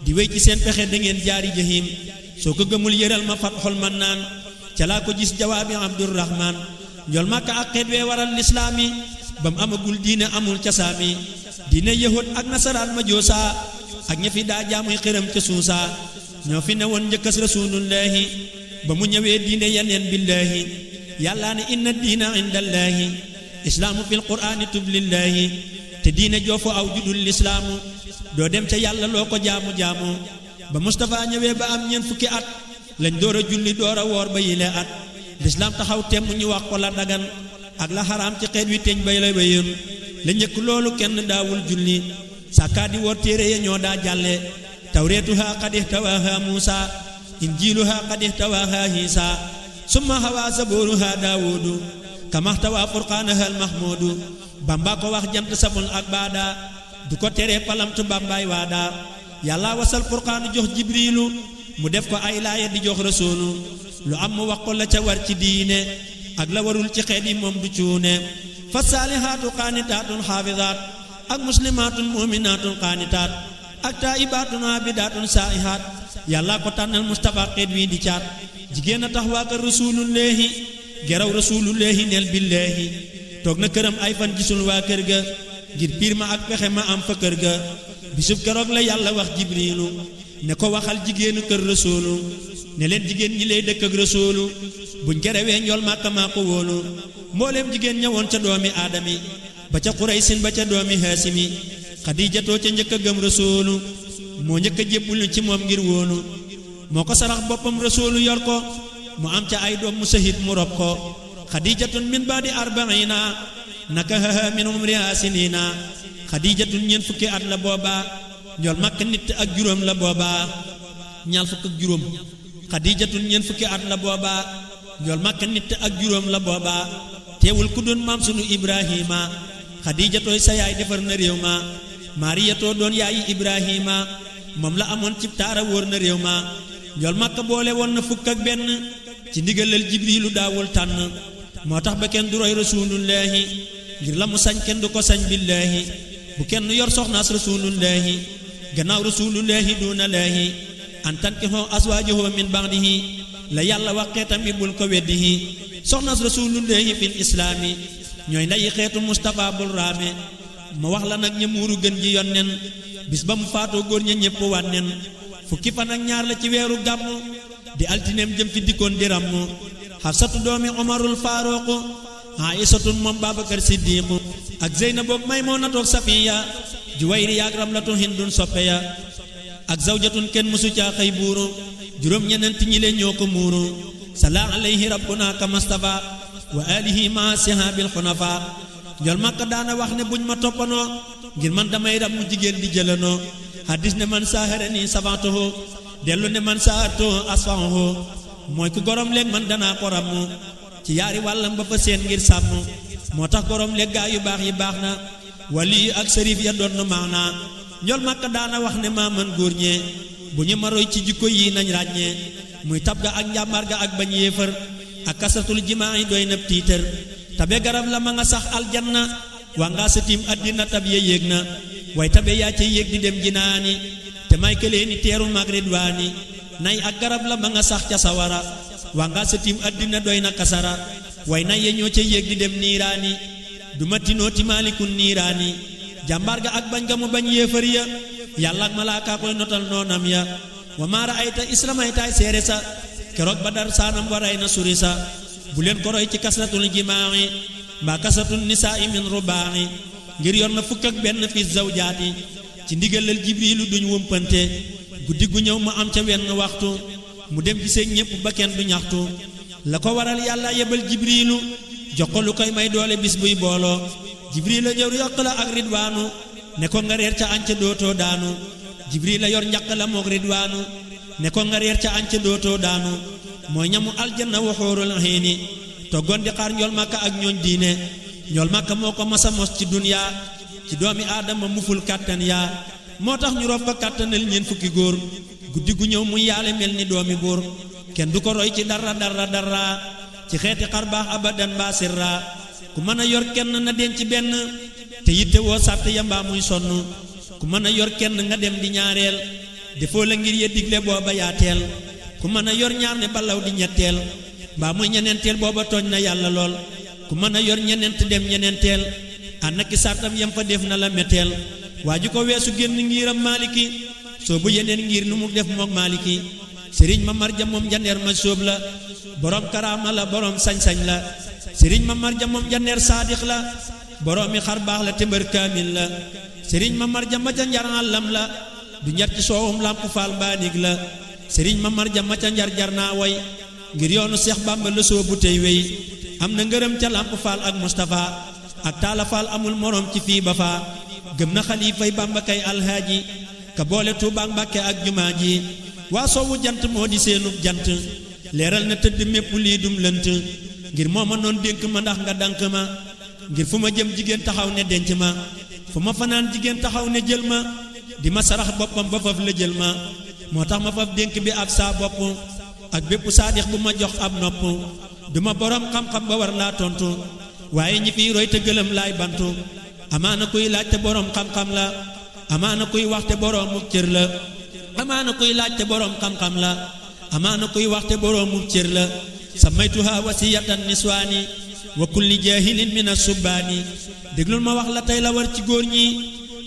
di wéy ci seen pexe da ngeen jaari jahim soo ko gëmul yëral ma fatxul man naan ca laa ko gis jawaabi abdurrahman njol Makka ak xeet wee waral lislaami ba mu amagul diine amul casaami diine yahud ak nasaraan ma joosa ak ña fi daa jaamuy xiram ca suusa ñoo fi newoon njëkkas rasulullahi ba mu ñëwee diine yeneen billaahi yàllaa ne inna diina indallaahi islaamu fil quraani tublillahi te diine joofu aw judul lislaamu doo dem ca yàlla loo ko jaamu-jaamu ba Mustafa ñëwee ba am ñeent fukki at lañ door a julli door a woor ba yile at lislaam taxaw temm ñu wax ko la dagan ak la xaraam ci xeet wi teñ bay la wéyoon la njëkk loolu kenn daawul julli sàkkaa di woor téere ya ñoo daa jàlle tawreetuha qad ihtawaaha Muusa injiiluha qad ihtawaaha Iisa summa hawaa zabooruha Daawuudu kama ihtawaa furqaanaha al-mahmuudu Bamba ko wax jant sabul ak baada du ko tere palamtu bambaay waada yàlla wasal furqaanu jox jibriilu mu def ko ay laaya di jox rasuulu lu am mu wax ko la ca war ci diine ak la warul ci xeet yi moom du cuune fa saalihaatu qaanitaatun xaafizaat ak muslimaatun muminaatun qaanitaat ak taa'ibaatun aabidaatun saa'ihaat yàlla ko tànnal Mustafa xeet wi di caat jigéen a tax waa kër rasuulullaahi geraw rasuulullaahi neel billaahi toog na këram ay fan gisul waa kër ga ngir piir ma ak pexe ma am fa kër ga bisub keroog la yàlla wax jibriilu ne ko waxal jigéenu kër rasuulu ne leen jigéen ñi lay dëkk ak rasuulu buñ kerewee njol Makka maa ko wóolu mbooleem jigéen ñëwoon ca doomi aadami ba ca Quraysin ba ca doomi Haasimi Xadiijatoo ca njëkk a gëm rasuulu moo njëkk a jébbulu ci moom ngir wóolu moo ko sarax boppam rasuulu yor ko mu am ca ay doom mu sahid mu rob ko Xadiijatun min baadi arbaina nakahaha min umriha sinina Xadiijatun ñeent fukki at la booba njol Makka nit ak juróom la booba ñaar fukk ak juróom Xadiijatun ñeent fukki at la booba njol Makka nit ak juróom la booba teewul ku doon maam sunu Ibrahima Xadiijatooy sa yaay defar na réew ma Maariyatoo doon yaayi Ibrahima moom la amoon cib taara wóor na réew ma njol Makka boole woon na fukk ak benn ci ndigalal Jibriilu daawul tànn moo tax ba kenn du roy rasuulullaahi ngir la mu sañ kenn du ko sañ billaahi bu kenn yor soxnaas rasuulullaahi gannaaw rasuulullaahi duuna laahi an tankihoo aswaajahoo min ba'dihi la yàlla wax xeetam bi bul ko weddihi soxnaas rasuulullaahi fil islaami ñooy ndayi xeetu Mustafa bul raame ma wax la nag ña muuru gën ji yonnen bis ba mu faatoo góor ña ñépp wànnen fukki fan ak ñaar la ci weeru gàmmu di altineem jëm fi dikkoon di rammu Xafsatu doomi Umarul Faaruqu Aïsatun moom Babakar Siddiqu ak Zeynaboog Maymunatu Safiya Juwayriya ak Ramlatu Hindun soppe ya ak zawjatun kenn mësu caa xëy buuru juróom ñeneent ñi leen ñoo ko muuru salla alayhi rabbuna kamastafa wa alihi ma sihabil xunafa njol Makka daana wax ne buñ ma toppanoo ngir man damay rab mu jigéen di jëlanoo hadis ne man saharani savantoho dellu ne man saharto asfaho mooy ku gorom léeg man danaa ko rammu ci yaari wàllam ba fa seen ngir sàmm moo tax gorom léeg gaa yu baax yi baax na wali ak sërif ya doon maana njol Makka daana wax ne maa mën góor ñee bu ñu ma roy ci jikko yi nañ ràññee muy tab ga ak njàmbaar ga ak bañ yéefar ak kasratul jimaa yi doy na tiitër tabe garab la ma nga sax aljanna waa ngaa sa tiim àddina tab ya yéeg na way tabe yaa ca yéeg di dem jinaani te may këlee ni teeru mag ridwaani nay ak garab la ma nga sax ca sawara waa ngaa sa tiim àddina doy na kasara way nay ya ñoo ca yéeg di dem niiraani duma tinoo ti maalikun niiraani jàmbaar ga ak bañ ga mu bañ yéefar ya yàlla ak malaaka koy notal noonam ya wa maa ra'ayta islamaytaay seere sa keroog Badar saanam waray na suri sa bu leen ko roy ci kasratul jimaa'i mbaa kasratul nisaa'i min rubaa'i ngir yor na fukk ak benn fi zawjaati ci ndigalal jibriilu duñ wumpante guddi gu ñëw mu am ca wenn waxtu mu dem gisee ñépp ba kenn du ñaxtu la ko waral yàlla yebal jibriilu jox ko lu koy may doole bis buy booloo jibril la jëw yokk la ak ridwaanu ne ko nga reer ca añ ca dootoo daanu jibril la yor njaq la moog ridwaanu ne ko nga reer ca añ ca dootoo daanu mooy ñamu aljanna wa xuurul hiini toggoon di xaar njol Makka ak ñooñ diine njol Makka moo ko masa mos ci duniyaa ci doomi aadama muful kàttan yaa moo tax ñu rof ko kàttanal ñeen fukki góor guddi gu ñëw muy yaale mel ni doomi buur kenn du ko roy ci dara ci xeeti xar baax abadan mbaa sirra ku mën a yor kenn na denc benn te yitte woo sàtt ya mbaa muy sonn ku mën a yor kenn nga dem di ñaareel defoo la ngir ya digle booba yaateel ku mën a yor ñaar ne balaw di ñetteel mbaa muy ñeneenteel booba tooñ na yàlla lool ku mën a yor ñeneent dem ñeneenteel ànd ak sàttam yam fa def na la metteel waa ji ko weesu génn ngiram maaliki soo bu yeneen ngir nu mu def mook maaliki sëriñ ma marja moom jandeer ma sóob la borom karaama la borom sañ-sañ la sëriñ ma marja moom jandeer saadix la boroomi xar baax la te mbër kaamil la sëriñ ma marja ma ca njar àllam la du njar ci soowum làmp faal mbaanig la sëriñ ma marja ma ca njar jar naa way ngir yoonu Seex Bàmba la soobu tey wey am na ngërëm ca làmp faal ak Mustafa ak taala faal amul morom ci fii ba faa gëm na xalifay Bàmba kay alhaaji ka boole Tuubaa Mbàkke ak jumaa ji waa soowu jant moo di seenub jant leeral na tëdd mépp lii dum lënt ngir moo ma noon dénk ma ndax nga dank ma ngir fu ma jëm jigéen taxaw ne denc ma fu ma fanaan jigéen taxaw ne jël ma di ma sarax boppam ba faf la jël ma moo tax ma faf dénk bi ak saa bopp ak bépp saadix bu ma jox ab nopp duma borom xam-xam ba war laa tontu waaye ñi fiy roy te gëlëm laay bantu amaana kuy laaj te borom xam-xam la amaana kuy wax te boroomu cër la amaana kuy laaj te borom xam-xam la amaana kuy wax te boroomu cër la samaytuha wasiyatan niswaani wa kulli jaahilin min as-subbaani déglul ma wax la tey la war ci góor ñi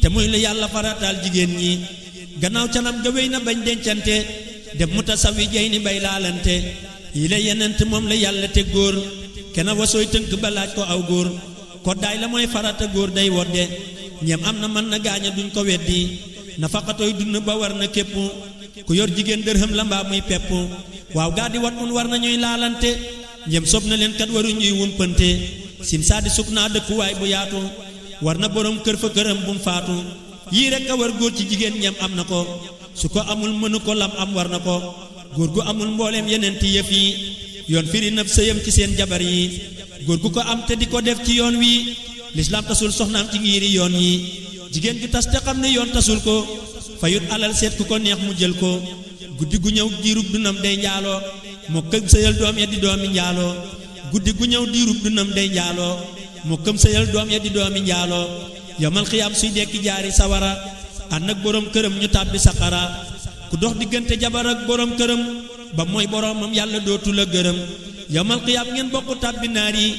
te muy la yàlla farataal jigéen ñi gannaaw canam ga wéy na bañ dencante dem mutasawi jey ni bay laalante yi la yenent moom la yàlla te góor kena wasooy tënk ba laaj ko aw góor koddaay la mooy farata góor day wodde ñeem am na mën na gaaña duñ ko weddi nafaqatoy dund ba war na képp ku yor jigéen dërhëm la mbaa muy pepp waaw gaa di wat mun war na ñuy laalante ñeem sob na leen kat waru ñuy wumpante sin saadi suk naa dëkkuwaay bu yaatu war na borom kër fa këram bu mu faatu yii rek a war góor ci jigéen ñeem am na ko su ko amul mënu ko lam am war na ko góor gu amul mbooleem yeneen ti yëf yi yoon firi nab sëyam ci seen jabar yi góor gu ko am te di ko def ci yoon wi lislaam tasul soxnaam ci ngiiri yoon yi jigéen ju tas te xam ne yoon tasul ko fayut alal seet ku ko neex mu jël ko guddi gu ñëw diirub dunam day njaaloo moo këm sëyal doom ya di doomi njaaloo guddi gu ñëw diirub dunam day njaaloo moo këm sëyal doom ya di doomi njaaloo yomal xiyaam suy dekki jaari sawara ànd ak borom këram ñu tàbbi saqara ku dox diggante jabar ak borom këram ba mooy boromam yàlla dootu la gërëm yomal xiyaam ngeen bokk tàbbi naar yi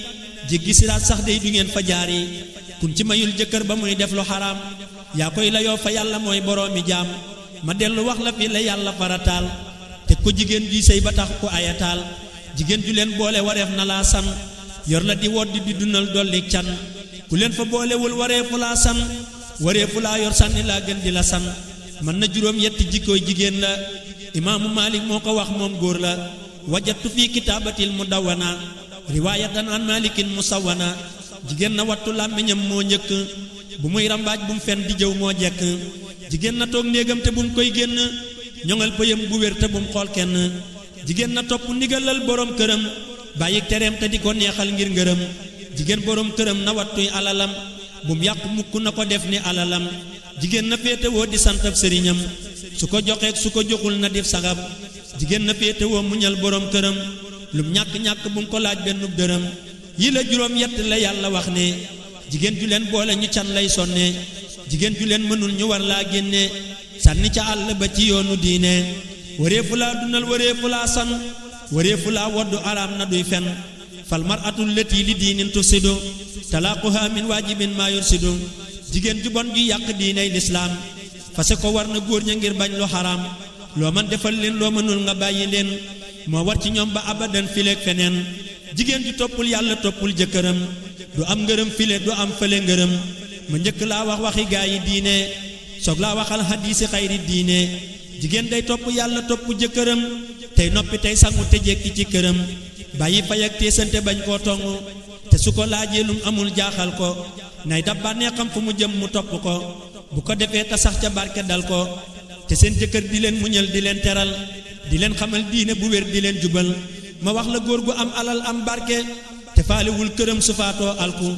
jéggi siraat sax day du ngeen fa jaar yi kun ci mayul jëkkër ba muy def lu xaraam yaa koy layoo fa yàlla mooy boroomi jaam ma dellu wax la fi la yàlla farataal te ko jigéen ji sëy ba tax ko ayataal jigéen ju leen boole wareef na laa san yor la di woddi di dunal dolli can ku leen fa boolewul wareefu laa san wareefu laa yor sànni laa gën di la san mën na juróom yetti jikkooy jigéen la imaamu Maalik moo ko wax moom góor la wajatu fi kitaabatil mudawwana riwaayatan an malikin musawwana jigéen na wattu làmmiñam moo njëkk bu muy rambaaj bu mu fen di jëw moo jekk jigéen na toog néegam te bu mu koy génn ñoŋal pëyam bu wér te bu mu xool kenn jigéen na topp ndigalal borom këram bàyyi tereem te di ko neexal ngir ngërëm jigéen borom këram na wattuy alalam bu mu yàqu mukk na ko def ni alalam jigéen na féetewoo di santab sëriñam su ko joxeek su ko joxul na def sagab jigéen na féetewoo muñal borom këram lum ñàkk-ñàkk bu mu ko laaj benn dërëm yi la juróom yett la yàlla wax ne jigéen ju leen boole ñu can lay sonne jigéen ju leen mënul ñu war laa génne sànni ca àll ba ci yoonu diine wareefu laa dunal wareefu laa san wareefu laa woddu araam na duy fen fal mar'atul lati li diinin tufsidu talaaquha min waajibin maa yursidu jigéen ju bon ju yàq diiney lislaam fase ko war na góor ña ngir bañ lu xaraam loo man defal leen loo mënul nga bàyyi leen moo war ci ñoom ba abadan fileeg feneen jigéen ju toppul yàlla toppul jëkkëram du am ngërëm file du am fële ngërëm ma njëkk laa wax waxi gaa yi diine soog laa waxal hadiisi xayri diine jigéen day topp yàlla topp jëkkëram tey noppi tey sangu te jekki ci këram bàyyi fay ak teesante bañ koo tong te su ko laajee lum amul jaaxal ko nay dab bànneexam fu mu jëm mu topp ko bu ko defee te sax ca barke dal ko te seen jëkkër di leen muñal di leen teral di leen xamal diine bu wér di leen jubal ma wax la góor gu am alal am barke te faalewul këram su faatoo alku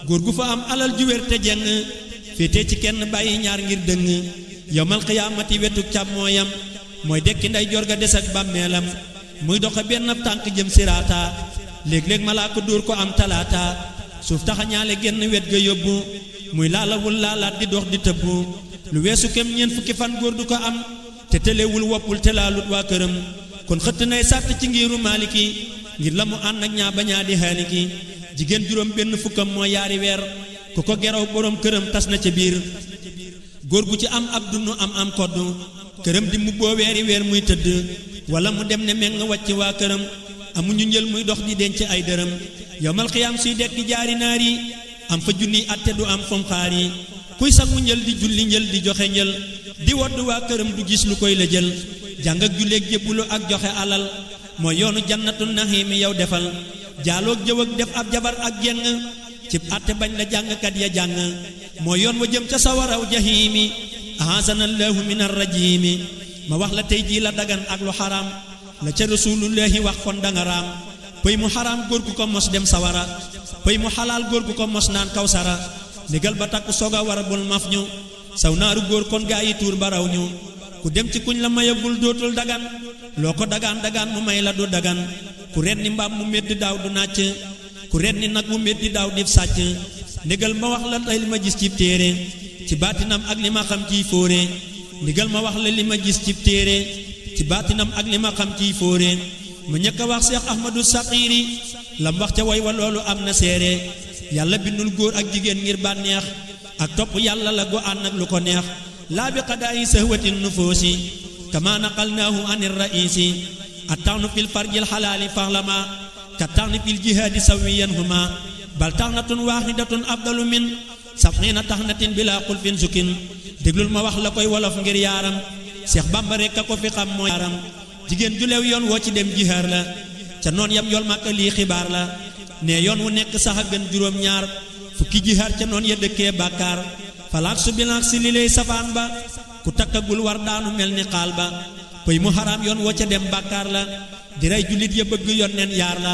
góor gu fa am alal ju wér te jeng féete ci kenn bàyyi ñaar ngir dëng yowmal xiyaamati wetu càmmooyam mooy dekki nday jorga des ak bàmmeelam muy doxe benn tànk jëm siraata léeg-léeg malaaka dóor ko am talaata suuf taxañaale genn wet ga yóbbu muy laalawul laalaat di dox di tëbbu lu weesu kem ñeent fukki fan góor du ko am te tëlewul woppul te laalut waa këram kon xëtt nay sàtt ci ngiiru maaliki ngir la mu ànd ak ñaa bañaa di xaaliki jigéen juróom benn fukkam moo yaari weer ku ko geraw borom këram tas na ca biir góor gu ci am ab dunu am koddu këram di mu boo weeri weer muy tëdd wala mu dem ne meng wàcc waa këram amuñu njël muy dox di denc ay dërëm yowmal xiyaam suy dekki jaari naar yi am fa junniy atte du am fom xaar yi kuy sangu njël di julli njël di joxe njël di wodd waa këram du gis lu koy la jël jàng ak julleeg jébbulu ak joxe alal mooy yoonu jannatu naxiimi yow defal jaaloog jëw ak def ab jabar ak jeng cib atte bañ la jàngkat ya jàng mooy yoon wa jëm ca sawaraw jahiimi ahasanallahu min arrajimi ma wax la tey jii la dagan ak lu xaraam la ca rasulullahi wax kon danga raam pëy mu xaraam góor gu ko mos dem sawara pëy mu xalaal góor gu ko mos naan kawsara ndigal ba takk soga war a bul maf ñu saw naaru góor kon gaa yi tuur baraw ñu ku dem ci kuñ la mayagul dootul dagan loo ko dagaan dagaan mu may la du dagan ku ren ni mbaam mu meddi daaw du nàcc ku ren ni nag mu meddi daaw dif sàcc ndigal ma wax la tey li ma gis ci téere ci baatinam ak li ma xam ciy fóore ndigal ma wax la li ma gis ci téere ci baatinam ak li ma xam ciy fóore ma ñëkk a wax Seex Ahmadu Saqiiri lam wax ca way wa loolu am na seere yàlla bindul góor ak jigéen ngir bànneex ak topp yàlla la gu ànd ak lu ko neex laa bi qadaayi sahwatin nufoosi kama naqalnaahu anir raisi attawnu fil farjil xalaali faxlama ka tawni fil jihaadi sawiyan huma bal taxnatun waaxidatun afdalu min sabxiina taxnatin bila xulfin sukin déglul ma wax la koy wolof ngir yaaram Seex Bamba rekk a ko fi xam mooy yaaram jigéen ju leew yoon woo ci dem jihaar la ca noon yam yool màkka lii xibaar la ne yoon wu nekk sax a gën juróom ñaar fukki jihaar ca noon ya dëkkee bàkkaar falaak su bilaak si li lay safaan ba ku takkagul war daanu mel ni xaal ba pëy mu xaraam yoon woo ca dem bàkkaar la di rey jullit ya bëgg yoon neen yaar la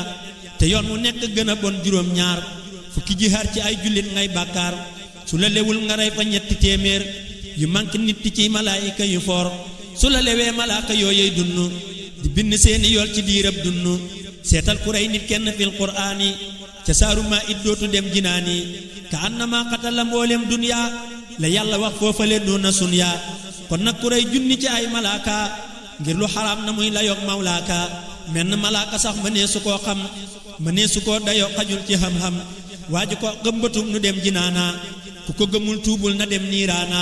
te yoon wu nekk gën a bon juróom ñaar fukki jihaar ci ay jullit ngay bàkkaar su la lewul nga rey fa ñetti téeméer yu manque nit ci malaayika yu foor su la lewee malaaka yooyey dunnu di bind seeni yool ci diirab dunnu seetal ku rey nit kenn fil quraani ca saaru maa it dootu dem jinaani ka annama qatala mboolem duniyaa la yàlla wax foofale duna sunyaa kon nag ku rey junni ci ay malaaka ngir lu xaraam na muy layoog mawlaaka menn malaaka sax mënee su koo xam mënee su koo dayoo xajul ci xam-xam waa ji ko gëmbatum nu dem jinaana ku ko gëmul tuubul na dem niiraana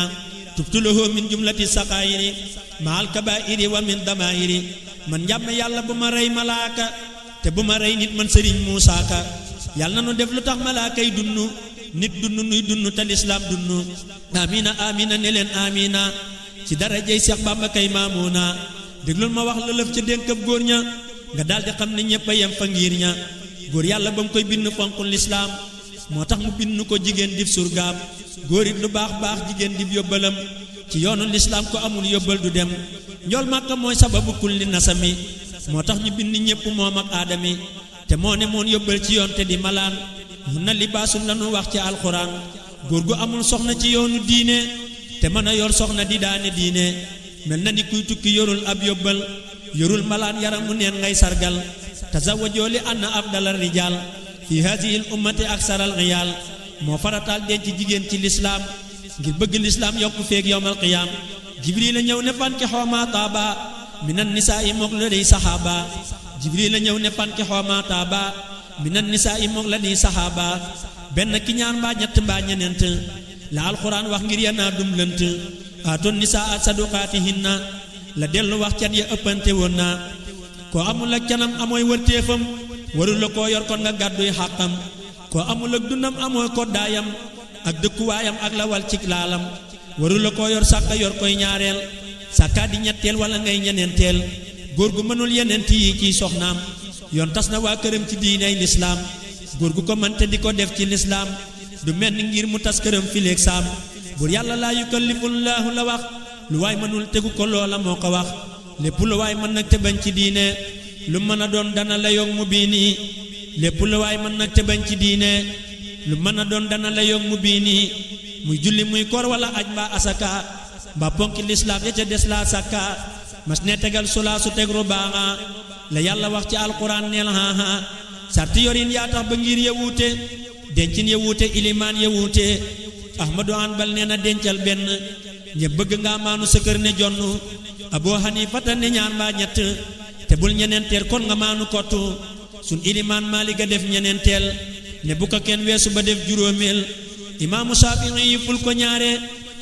tubtulahu min jumlati saqaayiri maal kabaa'iri wa min damaayiri man njàmme yàlla bu ma rey malaaka te bu ma rey nit man sëriñ Muusaa Ka yàlla na nu def lu tax malaaka yi dunnu nit dunnu nuy dunnu te lislaam dunnu amina amina ne leen amina ci darajey Seex Bàmba kay maamuuna déglul ma wax la lëf ca dénkab góor ña nga daldi xam ne ñépp a yem fa ngir ña góor yàlla ba mu koy bind fonkul lislaam moo tax mu bind ko jigéen dib surgaam góor it lu baax baax jigéen dib yóbbalam ci yoonu lislaam ko amul yóbbal du dem njool màkka mooy sababu kulli nasami moo tax ñu bind ñépp moom ak aadami te moo ne moon yóbbal ci yoon te di malaan mun na libaasun lanu wax ci alxuraan góor gu amul soxna ci yoonu diine te mën a yor soxna di daane diine mel na ni kuy tukki yorul ab yóbbal yorul malaan yaram mu neen ngay sargal tazawwajoo li anna afdalal rijaal fi haadihi l ummati aksaral riyaal moo farataal denc jigéen ci lislaam ngir bëgg lislaam yokku feeg yowmal qiyaam jibril a ñëw ne fanki xoomaa taaba minan nisaa i mook la dey saxaaba jibril a ñëw ne fanki xoomaa taaba minan nisaa i mook la dey saxaaba benn ki ñaar mbaa ñett mbaa ñeneent la alxuraan wax ngir yanaa dum lënt aatoon nisaa saduqaatihinna la dellu wax can ya ëppante woon naa koo amul ak canam amooy wërteefam warul la koo yor kon nga gàdduy xàqam koo amul ak dundam amooy koddaayam ak dëkkuwaayam ak la wal cig laalam warul la koo yor sàkka yor koy ñaareel sàkkaa di ñetteel wala ngay ñeneenteel góor gu mënul yeneent yi ciy soxnaam yoon tas na waa këram ci diiney lislaam góor gu ko mënte di ko def ci lislaam du mel ni ngir mu tas këram fileeg saam bur yàlla laa yukallifullaahu la wax lu waay mënul tegu ko loola moo ko wax lépp lu waay mën nag te bañ ci diine lu mën a doon dana la yog mu biini lépp lu waay mën nag te bañ ci diine lu mën a doon dana la yog mu biini muy julli muy koor wala aj mbaa asaka mbaa ponki lislaam ya ca des laa sakka mas ne tegal sulaa su teg rubaaxa la yàlla wax ci alquran neel haha sarti yorin yaa tax ba ngir ya wuute dencin ya wuute ilimaan ya wuute ahmadu hanbal nee na dencal benn ñe bëgg nga maanu sa kër ne jonn abu hanifata ne ñaar mbaa ñett te bul ñeneenteel kon nga maanu kottu sun ilimaan maaliga def ñeneenteel ne bu ko kenn weesu ba def juróomeel imaamu Shaafi'i yi ful ko ñaare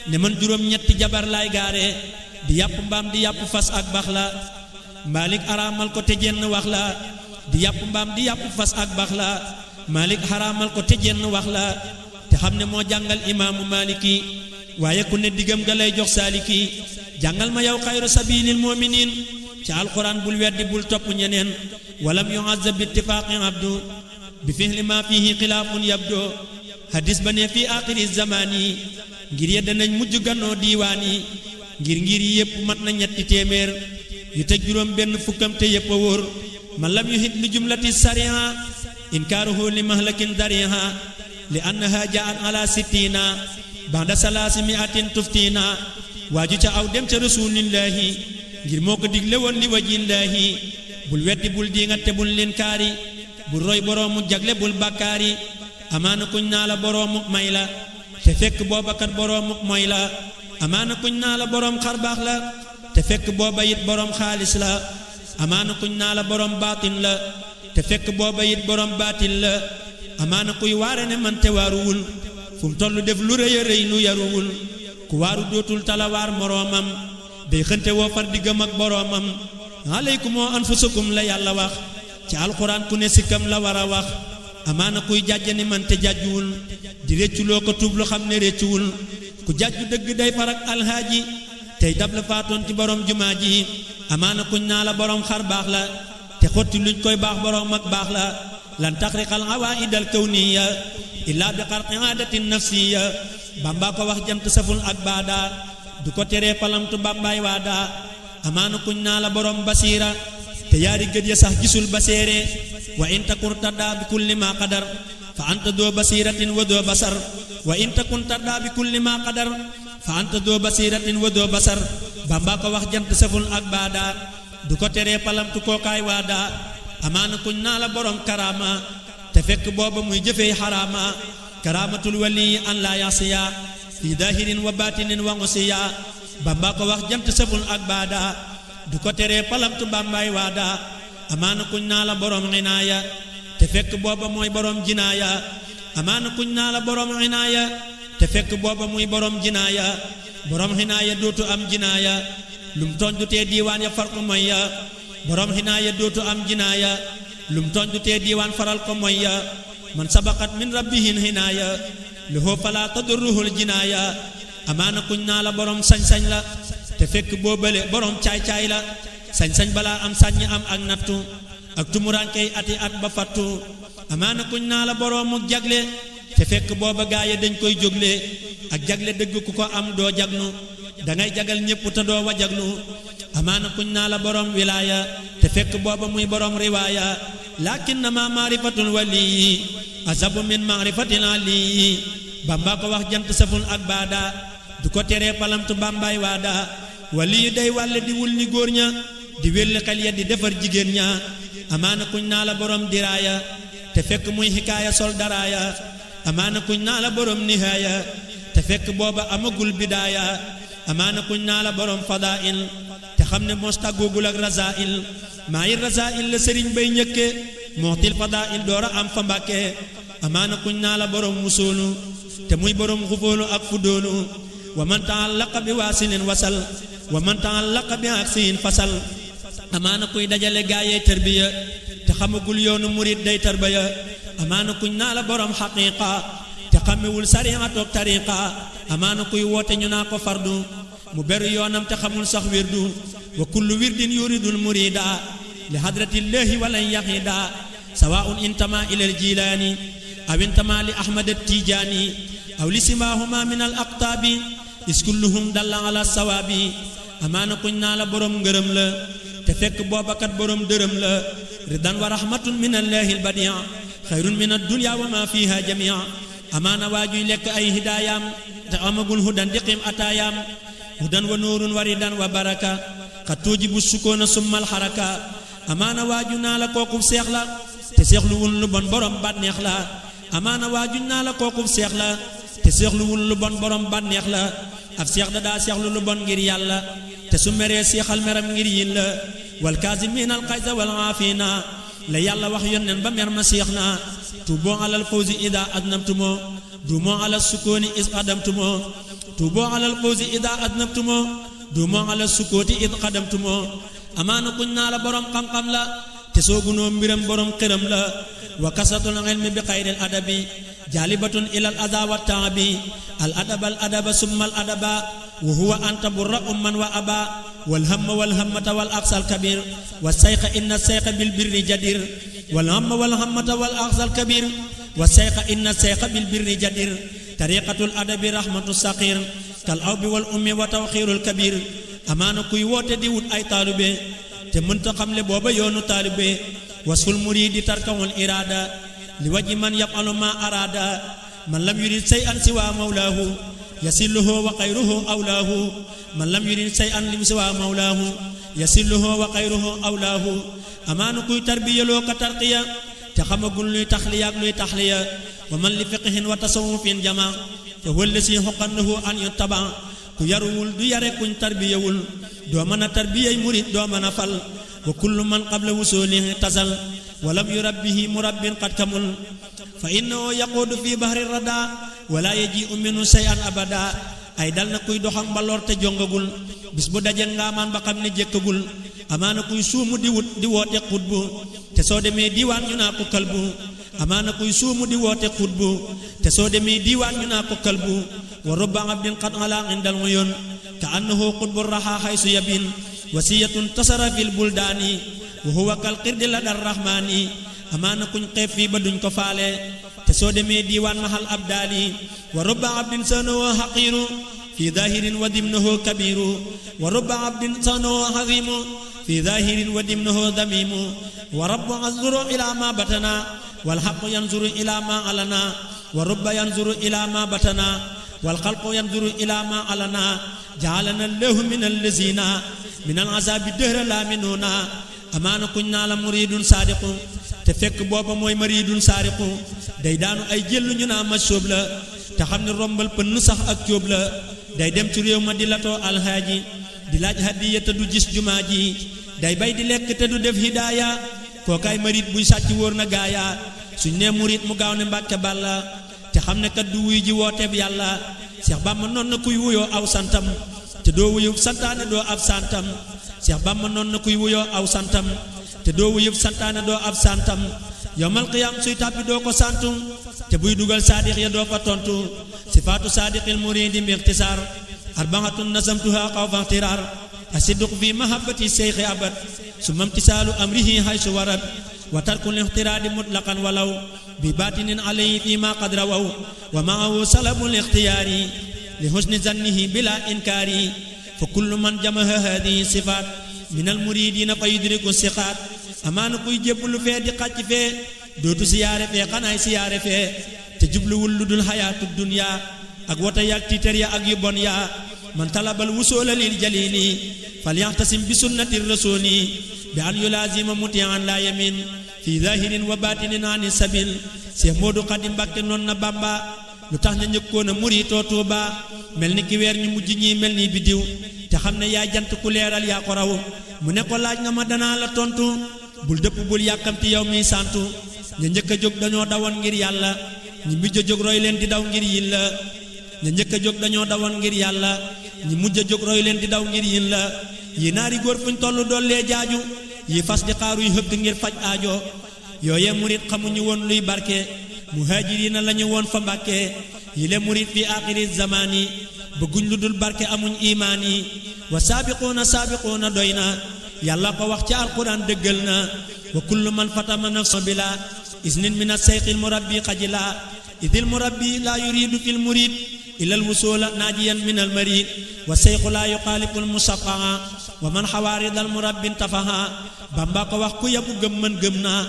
ne man juróom ñetti jabar laay gaare di yàpp mbaam di yàpp fas ak bax la Maalik araamal ko te jenn wax la di yàpp mbaam di yàpp fas ak bax la Maalik araamal ko te jenn wax la te xam ne moo jàngal imaamu Maaliki waaye ku ne diggam ga lay jox saaliki jàngal ma yow xayru sabilil mu'minin ci alquran bul weddi bul topp ñeneen walam yu'azzab bi ittifaaqi abdu bi fihli ma fihi xilaafun yabdo hadis ba ne fii aaxiri zamaani ngir ya danañ mujj gannoo diiwaan yi ngir yépp mat na ñetti téeméer yu teg juróom benn fukkam te yépp a wóor man lam yuhit li jumlati sariha inkaaruhu li mahlakin dariha li annaha jaan ala sittina ba'da salaasi mi'atin tuftina waaju ca aw dem ca rasulillahi ngir moo ko digle woon li wajillaahi bul weddi bul diingat te bul linkaari bul roy boroomu jagle bul bàkkaari amaana kuñ naa la boroomu may la te fekk booba kat boroomu moy la amaana kuñ naa la boroom xarbaax la te fekk booba it boroom xaalis la amaana kuñ naa la boroom baatin la te fekk booba it boroom baatin la amaana kuy waare ne man te waaruwul fu mu tollu def lu rëy a rëy lu yaruwul ku waaru dootul talawaar moroomam day xënte woo far diggam ak boroomam aleykum anfusakum la yàlla wax ci alxuraan ku ne sikkam la war a wax amaana kuy jàjjani man te jàjjuwul di récculoo ko tuub lu xam ne réccuwul ku jàjju dëgg day farak alhaaji tey dab la faatoon ci borom jumaa ji amaana kuñ naa la borom xar baax la te xotti luñ koy baax borom ak baax la lan taxriqal awaidal kawniya illaa bi xarqi aadatin nafsiya bamba ko wax jant saful ak baada du ko teree palamtu bambaay waada amaana kuñ naa la borom basiira te yaari gët ya sax gisul baseere wa in takun tarda bi kulli ma qadar fa anta doo basiratin wa doo basar wa in takun tarda bi kulli ma qadar fa anta doo basiratin wa doo basar bamba ko wax jant saful ak baada du ko teree palamtu kookaay waada amaana kuñ naa la borom karama te fekk booba muy jëfee xaraama karamatul wali an la yasiya fi dahirin wa batinin wa ngusiya bamba ko wax jant saful ak baada du ko teree palamtu bambaay waada amaana kuñ naa la borom inaaya te fekk booba mooy borom jinaaya amaana kuñ naa la borom inaaya te fekk booba muy borom jinaaya borom inaaya dootu am jinaaya lum tooñ du tee diiwaan ya far ko moy ya borom inaaya dootu am jinaaya lum tooñ du tee diiwaan faral ko moy ya man sabaqat min rabbihin inaaya lahu fala tadurruhul jinaaya amaana kuñ naa la borom sañ-sañ la te fekk boobale borom caay-caay la sañ-sañ balaa am sàññi am ak nattu ak tumuraankey ati at ba fattu amaana kuñ naa la boroomu jagle te fekk booba gaaya dañ koy jógle ak jagle dëgg ku ko am doo jagnu dangay jagal ñépp te doo wa jaglu amaana kuñ naa la borom wilaaya te fekk booba muy borom riwaaya lakinnama maarifatul wali azabu min maarifatil ali bamba ko wax jant saful ak baada du ko teree palamtu bàmbaay waada wali yu day wàlle di wul ni góor ña di welli xel ya di defar jigéen ña amaana kuñ naa la borom diraaya te fekk muy xikaaya sol daraaya amaana kuñ naa la borom nihaaya te fekk booba amagul bidaaya amaana kuñ naa la borom fadail te xam ne mos tàggoogul ak rasail maa yi rasail la sëriñ bay ñëkke mootil fadail doora am fa mbàkke amaana kuñ naa la borom musoolu te muy borom xufóolu ak fudóolu wa man taallaqa bi waasilin wasal wa man taallaqa bi aksiin fasal amaana kuy dajale gaayee tarbiya te xamagul yoonu murid day tarbiya amaana kuñ naa la borom xaqiiqa te xamewul sariatook tariqa amaana kuy woote ñu naa ko fardu mu beru yoonam te xamul sax wirdu wa kullu wirdin yuridul murida li hadratillahi walan yahida sawaun intama ila aljilaani aw intama li ahmad attijaani aw li simahuma min al aqtaabi is kulluhum dalla ala sawaabi amaana kuñ naa la borom ngërëm la te fekk boobakat borom dërëm la ridan wa rahmatun min allahi albadia xayrun min addunya wa ma fiha jamia amaana waajuy lekk ay hidaayam te amagul hudan diqim ataayaam hudan wa nuurun wa ridan wa baraka xat tuujibu sukoona summal xaraka amaana waaju naa la kookub seex la te seexluwul lu bon borom bànneex la amaana waaju naa la kookub seex la te seexluwul lu bon borom bànneex la ab seex da daa seexlu lu bon ngir yàlla te su meree seexal meram ngir yin la wal kaazimiina al xayza wal aafiina la yàlla wax yónneen ba mer ma seex na tuuboo alal fawzi ida adnabtumoo duumoo alal sukooni is qadamtumoo tuuboo alal fawzi ida adnabtumoo duumoo alal sukooti id qadamtumoo amaana kuñ naa la borom xam-xam la te soogunoo mbiram borom xiram la wa kasatul ilmi bi xayril adabi jaalibatun ilal adaa wa taabi al adaba summa al adaba wa huwa anta burra umman wa aba wal hamma wal hammata wal aqsal kabir wa sayqa inna sayqa bil birri jadir wal hamma wal hammata wal aqsal kabir wa sayqa inna sayqa bil birri jadir tariqatul adabi rahmatu saqir kal awbi wal ummi wa tawxirul kabir amaana kuy woote di wut ay taalube te mënta xamle booba yoonu taalube wasful muridi tarkawul irada li waji man yafalu ma arada man lam yurid shay'an siwa mawlaahu yasilluhu wa xayruhu awlaahu man lam yurid shay'an lim siwa mawlaahu yasilluhu wa xayruhu awlaahu amaana kuy tarbiyaloo ka tarqiya te xamagul luy taxliya ak luy taxliya wa man li fiqhin wa tasawufin jama te wëlle si xoqannahu an yuttaba ku yaruwul du yare kuñ tarbiyawul doo mën a tarbiyay murid doo mën a fal wa kullu man qabla wusulihi tasal wa lam yurabbihi murabbin qad kamul fa innahu yaquudu fi bahri rada wala yaji'u minhu shay'an abada ay dal na kuy doxam mbaloor te jongagul bis bu daje ngaamaan ba xam ne jékkagul amaana kuy suumu di wut di woote xutbu te soo demee diiwaan ñu naa ko kalbu amaana kuy suumu di woote xutbu te soo demee diiwaan ñu naa ko kalbu wa rubba abdin qad ala indal uyun ka annahu qutbu raha haysu yabin wasiyatun tasara fil buldaani wa huwa kal qirdi ladar rahmaani amaana kuñ xeeb fii ba duñ ko faale te soo demee diiwaan mahal abdaali wa rubba abdin sanahu haqiru fi zahirin wa dimnahu kabiru wa rubba abdin sanahu hazimu fi zahirin wa dimnahu damimu wa rabbu yanzuru ila ma batana wal haqqu yanzuru ila ma alana wa rubba yanzuru ila ma batana wal khalqu yanzuru ila ma alana ja'alana allahu min allazina min al azabi dahra la minuna amaana kuñ naa la muridun saadiqu te fekk booba mooy muridun saariqu day daanu ay jëllu ñu naa ma sóob la te xam ne rombal pënn sax ak cóob la day dem ci réew ma di latoo alhaaji di laaj hadiya te du gis jumaa ji day bay di lekk te du def hidaaya kookaay murid buy sàcc wóor na gaaya suñ nee murid mu gaaw ne mbàkke bàlla te xam ne kat du wuy ji wooteeb yàlla Seex Bàmba noon na kuy wuyoo aw santam te doo wuyub santaane doo ab santam Seex Bàmba noon na kuy wuyoo aw santam te doo wuyub santaane doo ab santam yowmal qiyaam suy tàbbi doo ko santu te buy dugal saadiq ya doo fa tontu sifaatu saadiqil muridi bi ixtisaar arbaatun nasamtuha xawfa ixtiraar asidduq fi mahabbati seyxi abad summa imtisaalu amrihi haysu warad wa tarkul ixtiraadi mutlaqan walaw bi baatinin alayhi fi ma qad rawaw wa maahu salabul ixtiyaari li husni zannihi bila inkaari fa kullu man jamaha hadihi sifaat min al muridina fa yudriku siqaat amaana kuy jébbalu fee di xàcc fee dootu siyaare fee xanaay siyaare fee te jubluwul lu dul xayaatu dunya ak wota yaak tiitar ya ak yu bon ya man talabal wusula lil jalili falyaxtasim bi sunnati rasuli bi an yulazima mutian la yamin fi zahirin wa batinin ani sabil Seex Moodu Xaadim Mbàkke noon na Bamba lu tax ña njëkkoon a muritoo Tuuba mel ni ki weer ñu mujj ñi mel ni biddiw te xam ne yaa jant ku leeral yaa ko raw mu ne ko laaj nga ma danaa la tontu bul dëpp bul yàkkamti yow mi santu ña njëkk a jóg dañoo dawoon ngir yàlla ñi mujj a jóg roy leen di daw ngir yin la ña njëkk a jóg dañoo dawoon ngir yàlla ñi mujj a jóg roy leen di daw ngir yin la yi naari góor fuñ tollu dollee jaaju yi fas di xaaruy hëgg ngir faj aajo yooye murit xamuñu woon luy barke muhaajiriina lañu woon fa Mbàkke yi le murit fi aaxiri zamaani bëgguñ lu dul barke amuñ imaan yi wa saabiquuna doy na yàlla ko wax ci alquran dëggal na wa kullu man fatama nafsa bila isnin min as-sayxil murabbi xajila idil murabbi la yuridu fil murid ila al-wusula najiyan min al-marid wa sayxu la yuxaalifu al-musaffaha wa man xawaaridal murabbin tafaha Bamba ko wax ku yabu gëm man gëm naa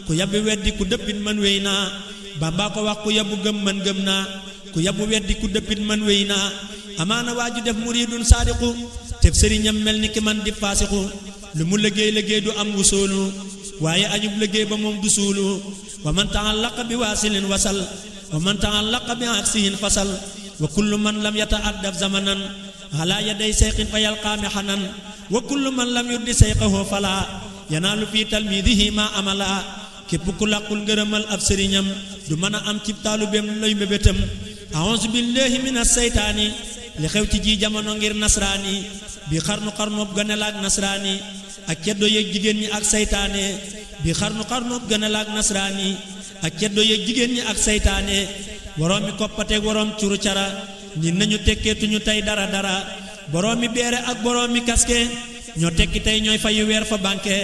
ku yabu weddi ku dëppit man wéy naa Bamba ko wax ku yabu gëm man gëm naa ku yabu weddi ku dëppit man wéy naa amaana waaju def muridun saadiqu teb sëriñam mel ni ki man di faasixu lu mu liggéey du am wusoolu waaye añub liggéey ba moom du suulu wa man ta'allaqa bi waasilin wasal wa man ta'allaqa bi aksihin fasal wa kullu man lam yata'addab zamanan ala yaday sayqin fa yalqaami xanan wa kullu man lam yuddi sayqahu fala yanaalu fi talmidihi ma amala képp ku làqul ngërëmal ab sëriñam du mën a am cib taalubeem lay mébétam a'uuzu billahi minas seytaani li xew ci ji jamono ngir nasraani bi xarnu gënalaak nasraani ak ceddo yeeg jigéen ñi ak saytaane bi xarnu gënalaak nasraani ak ceddo yeeg jigéen ñi ak saytaane woroom mi koppateeg woroom curu cara ñi nañu tekkeetuñu tey dara boroom mi beere ak boroom mi kaske ñoo tekki tey ñooy fayu weer fa banque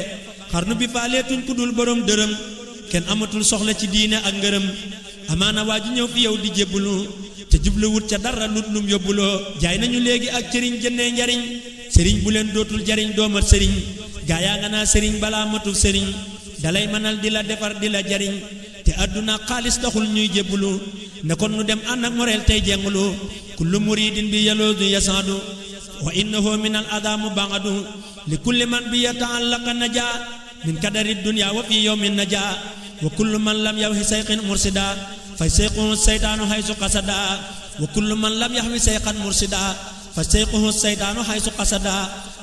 xarnu bi faaleetuñ ku dul boroom dërëm kenn amatul soxla ci diine ak ngërëm amaana waa ji ñëw fi yow di jébbulu te jubluwut ca dara lut lum yóbbuloo jaay nañu léegi ak cëriñ jëndee njariñ sëriñ bu leen dootul jariñ doomat sëriñ gaa yaa nga naa sëriñ balaa matul sëriñ dalay mënal di la defar di la jariñ te àdduna xaalis taxul ñuy jébbulu ne kon nu dem ànd ak moreel tey jengulu kullu muridin bi yaloodu yasaadu wa innahu min al adamu bangadu li kulli man bi yata'allaqa najaa min kadari dunya wa fi yawmin najaa wa kullu man lam yawhi sayqin mursida fa sayquhu saytaanu haysu qasada wa kullu man lam yahwi sayqan mursida fa sayquhu saytaanu haysu qasada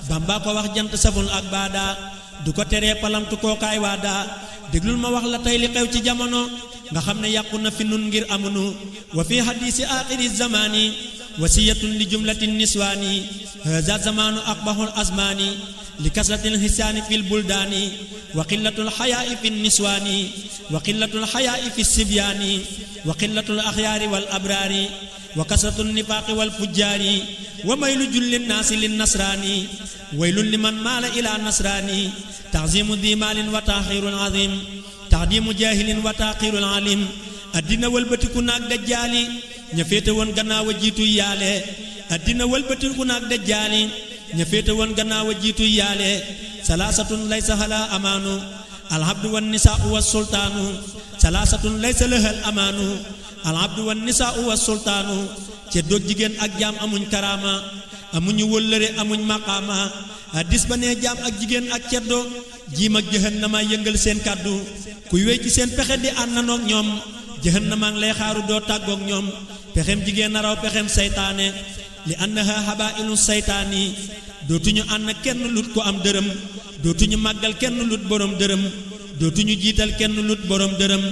Bamba ko wax jant saful ak baada du ko teree palamtu kookaay waada déglul ma wax la tey li xew ci jamono nga xam ne yàqu na fi nun ngir amunu wa fi hadisi aaxiri zamani wasiyatun li jumlatin niswaani haza zamanu aqbahul azmani li kasratil hisaani fil buldaani wa qillatul xayaa'i fi niswaani wa qillatul xayaa'i fi sibyaani wa qillatul axyaari wal abraari wa kasratul nifaaqi wal fujjaari wa maylu jullin naasi lin nasraani waylun liman maala ila nasraani ta'zimu di maalin wa taaxirul azim taxdimu jaahilin wa taaxirul alim addina wëlbatiku naag dajjaali ña féete woon gannaaw a jiitu yaale addina wëlbatiku naag dajjaali ña féete woon gannaaw a jiitu yaale salaasatun laysa hala amaanu alhabdu wan nisaa'u was sultaanu salaasatun laysa lahal amaanu alhabdu wan nisaa'u was sultaanu ceddoog jigéen ak jaam amuñ karaama amuñu wëllëre amuñ maqaama hadis ba nee jaam ak jigéen ak ceddo jiim ak jahannama yëngal seen kàddu kuy wéy ci seen pexe di àndanoog ñoom jahannama ngi lay xaaru doo tàggoog ñoom pexem jigéen na raw pexem saytaane li annaha habaa'ilu saytaani dootuñu ànd kenn lut ko am dërëm dootuñu màggal kenn lut borom dërëm dootuñu jiital kenn lut borom dërëm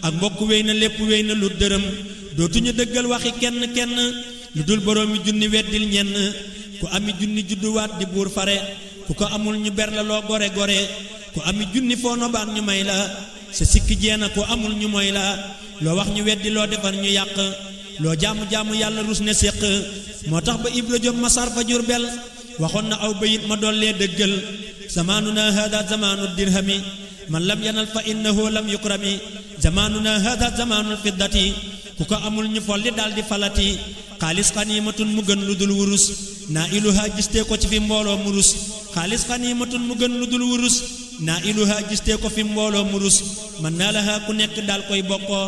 ak mbokk wéy na lépp wéy na lut dërëm dootuñu dëggal waxi kenn lu dul borom mi junni weddil ñenn ku ami junni judduwaat di buur fare ku ko amul ñu ber la loo gore ku ami junni foo nobaan ñu may la sa sikki jeena ku amul ñu moy la loo wax ñu weddi loo defar ñu yàq loo jaamu yàlla rus ne séq moo tax ba Ibra Jóob Masar fa Jurbel waxoon na aw bayit ma dollee dëggal zamaanuna hada zamaanu dirhami man lam yanal fa innahu lam yukrami zamaanuna hada zamaanul fiddati ku ko amul ñu folli daldi falati xaalis xaniimatun mu gën lu dul wurus naa iluha gistee ko ci fi mbooloo murus xaalis xaniimatun mu gën lu dul wurus naa iluha gistee ko fi mbooloo murus man naa laha ku nekk daal koy bokkoo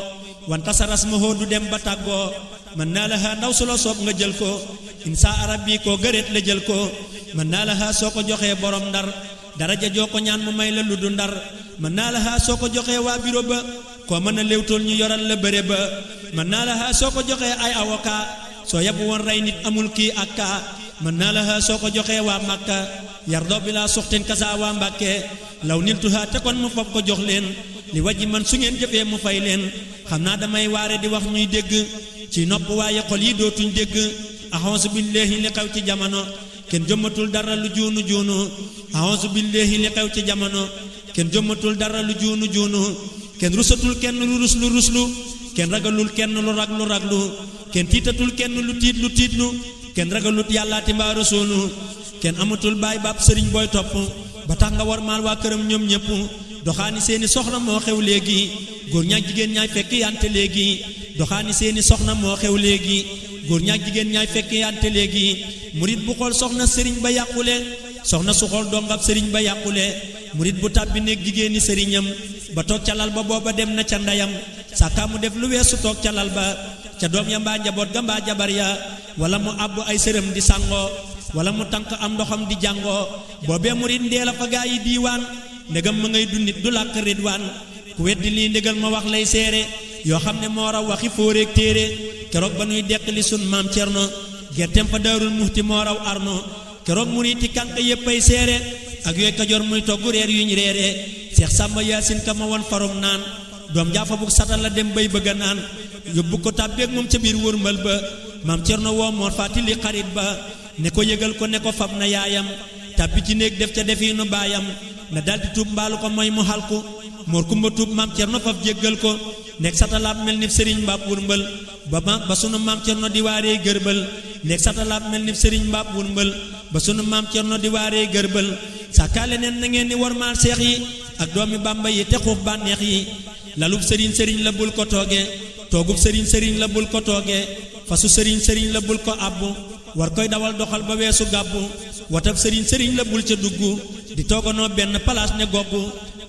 wanta sa rasmaho du dem ba tàggoo mën naa la ndaw su la soob nga jël ko insa arab bi koo gëreet la jël ko mën naa la soo ko joxee borom ndar daraja joo ko ñaan mu may la lu du ndar mën naa la soo ko joxee waa bureau ba koo mën a léewtool ñu yoral la bëre ba mën naa la soo ko joxee ay avocat soo yabu woon rey nit amul kii ak kaa mën naa la soo ko joxee waa Makka yardoo bi laa suxtin kasa waa Mbàkke law niltuha te kon mu fab ko jox leen li wajji man su ngeen jëfee mu fay leen xam naa damay waare di wax ñuy dégg ci nopp waaye xol yi dootuñ dégg ahonsu billahi li xew ci jamono kenn jëmmatul dara lu juunu juunu ahonsu billahi li xew ci jamono kenn jëmmatul dara lu juunu juunu kenn rusatul kenn lu ruslu kenn ragalul kenn lu raglu kenn tiitatul kenn lu tiitlu kenn ragalut yàllaati mbaa rasuulu kenn amatul baay baab sëriñ booy topp ba tax nga war maal waa këram ñoom ñëpp doxaani seeni soxna moo xew léegi góor ñaak jigéen ñaay fekk yante léegi doxaani seeni soxna moo xew léegi góor ñaak jigéen ñaay fekk yante léegi murit bu xool soxna sëriñ ba yàqule soxna su xool dongab sëriñ ba yàqule murit bu tàbbi néeg jigéeni sëriñam ba toog ca lal ba booba dem na ca ndeyam sàkkaa mu def lu weesu toog ca lal ba ca doom ya mbaa njaboot ga mbaa jabar ya wala mu àbbu ay sërëm di sangoo wala mu tànk am ndoxam di jàngoo boobee murit ndee la fa gaa yi diiwaan ndegam ma ngay dundit du làkk ridwaan ku weddi lii ndégal ma wax lay seere yoo xam ne moo raw waxi fóoreeg téere keroog ba nuy deqali sun maam Cerno gerteem fa Daarul Muxti moo raw arno keroog muriti kànk yéppay seere ak yooy Kajoor muy togg reer yuñ reere Seex Sàmba Yaasin ka ma won farum naan doom jaafa bug satal la dem bay bëgga naan yóbbu ko tàbbeeg moom ca biir wërmbal ba maam Cerno woo Moor Faati li xarit ba ne ko yëgal ko ne ko fab na yaayam tàbbi ci néeg def ca defiinu baayam na daldi tuub mbaalu ko mooy mu xalku Moor Kumba tuub maam Cerno faf jéggal ko nekk satalaab mel ni sëriñ mbaab wërmbal ba sunu maam Cerno di waaree gërbal nekk satalaab mel ni sëriñ mbaab wërmbal ba sunu maam Cerno di waaree gërbal sàkkaale neen na ngeen ni wormaal seex yi ak doomi Bàmba yi te xuuf bànneex yi lalub sëriñ la bul ko tooge toogub sëriñ la bul ko tooge fasu sëriñ la bul ko abbu war koy dawal doxal ba weesu gàbbu watab sëriñ la bul ca dugg di tooganoo benn palaas ne goggu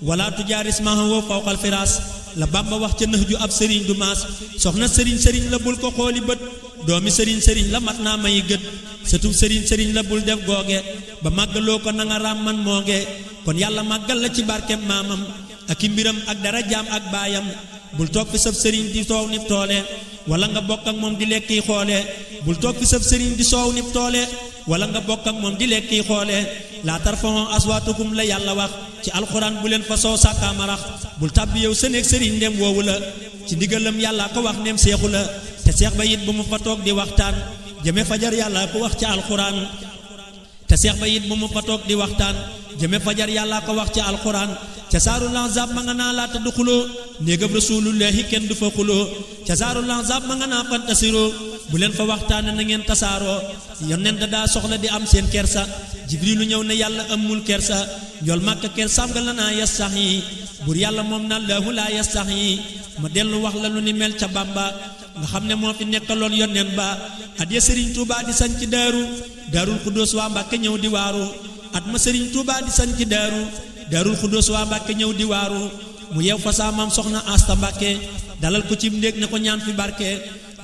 wala tujaaris mahawoo fawqal firaas la Bàmba wax ca nëx ju ab sëriñ du maas soxna sëriñ la bul ko xooli bët doomi sëriñ la mat naa mayi gët sëtub sëriñ la bul def googe ba màggaloo ko na nga raam man mooge kon yàlla màggal la ci barkem maamam ak i mbiram ak dara jaam ak baayam bul toog fi sab sëriñ di soow nib toole wala nga bokk ak moom di lekki xoole bul toog fi sab sëriñ di soow nib toole wala nga bokk ak moom di lekki xoole laa tarfa'u aswaatakum la yàlla wax ci alxuraan bu leen fa soo sàkkaa marax bul tàbbi yow sa néeg sëriñ ndem woowu la ci ndigalam yàlla ko wax ndem seexu la te seex ba it bu mu fa toog di waxtaan jëme fajar yàlla ko wax ci alxuraan te seex ba it bu mu fa toog di waxtaan jëme fajar yàlla ko wax ci alxuraan ca saaru lanzab ma nga naa laata du xuloo néegam rasulullahi kenn du fa xuloo ca saaru lanzab ma nga naa fantasiroo bu leen fa waxtaane na ngeen tasaaroo yonent daa soxla di am seen kersa jibrilu ñëw ne yàlla amul kersa njool màkka kersaam nga la naa yas sax yi bur yàlla moom na laahu laa yas sax yi ma dellu wax la lu ni mel ca Bàmba nga xam ne moo fi nekkaloon yonent ba at ya sëriñ Tuubaa di sañ ci daarul xuddoos waa Mbàkke ñëw di waaru at ma sëriñ Tuubaa di sañ ci daarul xuddoos waa Mbàkke ñëw di waaru mu yeew fa saa maam soxna Asta Mbàkke dalal ko ci ndéeg ne ko ñaan fi barke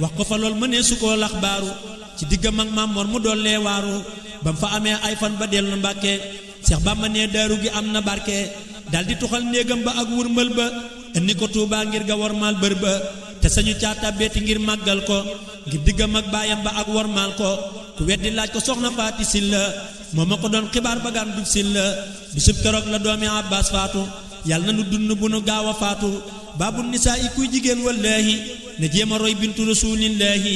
wax ko fa lool mënee su koo lax baaru ci diggam ak Maam Mor mu dollee waaru ba mu fa amee ay fan ba dellu Mbàkke Seex Bàmba ne daaru gi am na barke daldi tuxal néegam ba ak wurmbal ba indi ko Tuubaa ngir ga wormaal bër ba te sañu caata beeti ngir màggal ko ngir diggam ak baayam ba ak wormaal ko ku weddi laaj ko soxna Faati Silla moo ma ko doon xibaar bagaan dub Silla bisub keroog la doomi Abbaas faatu yàlla na nu dund bu nu gaaw a faatu baabu nisaa i kuy jigéen wallaahi na jéem a roy bintu rasuulillaahi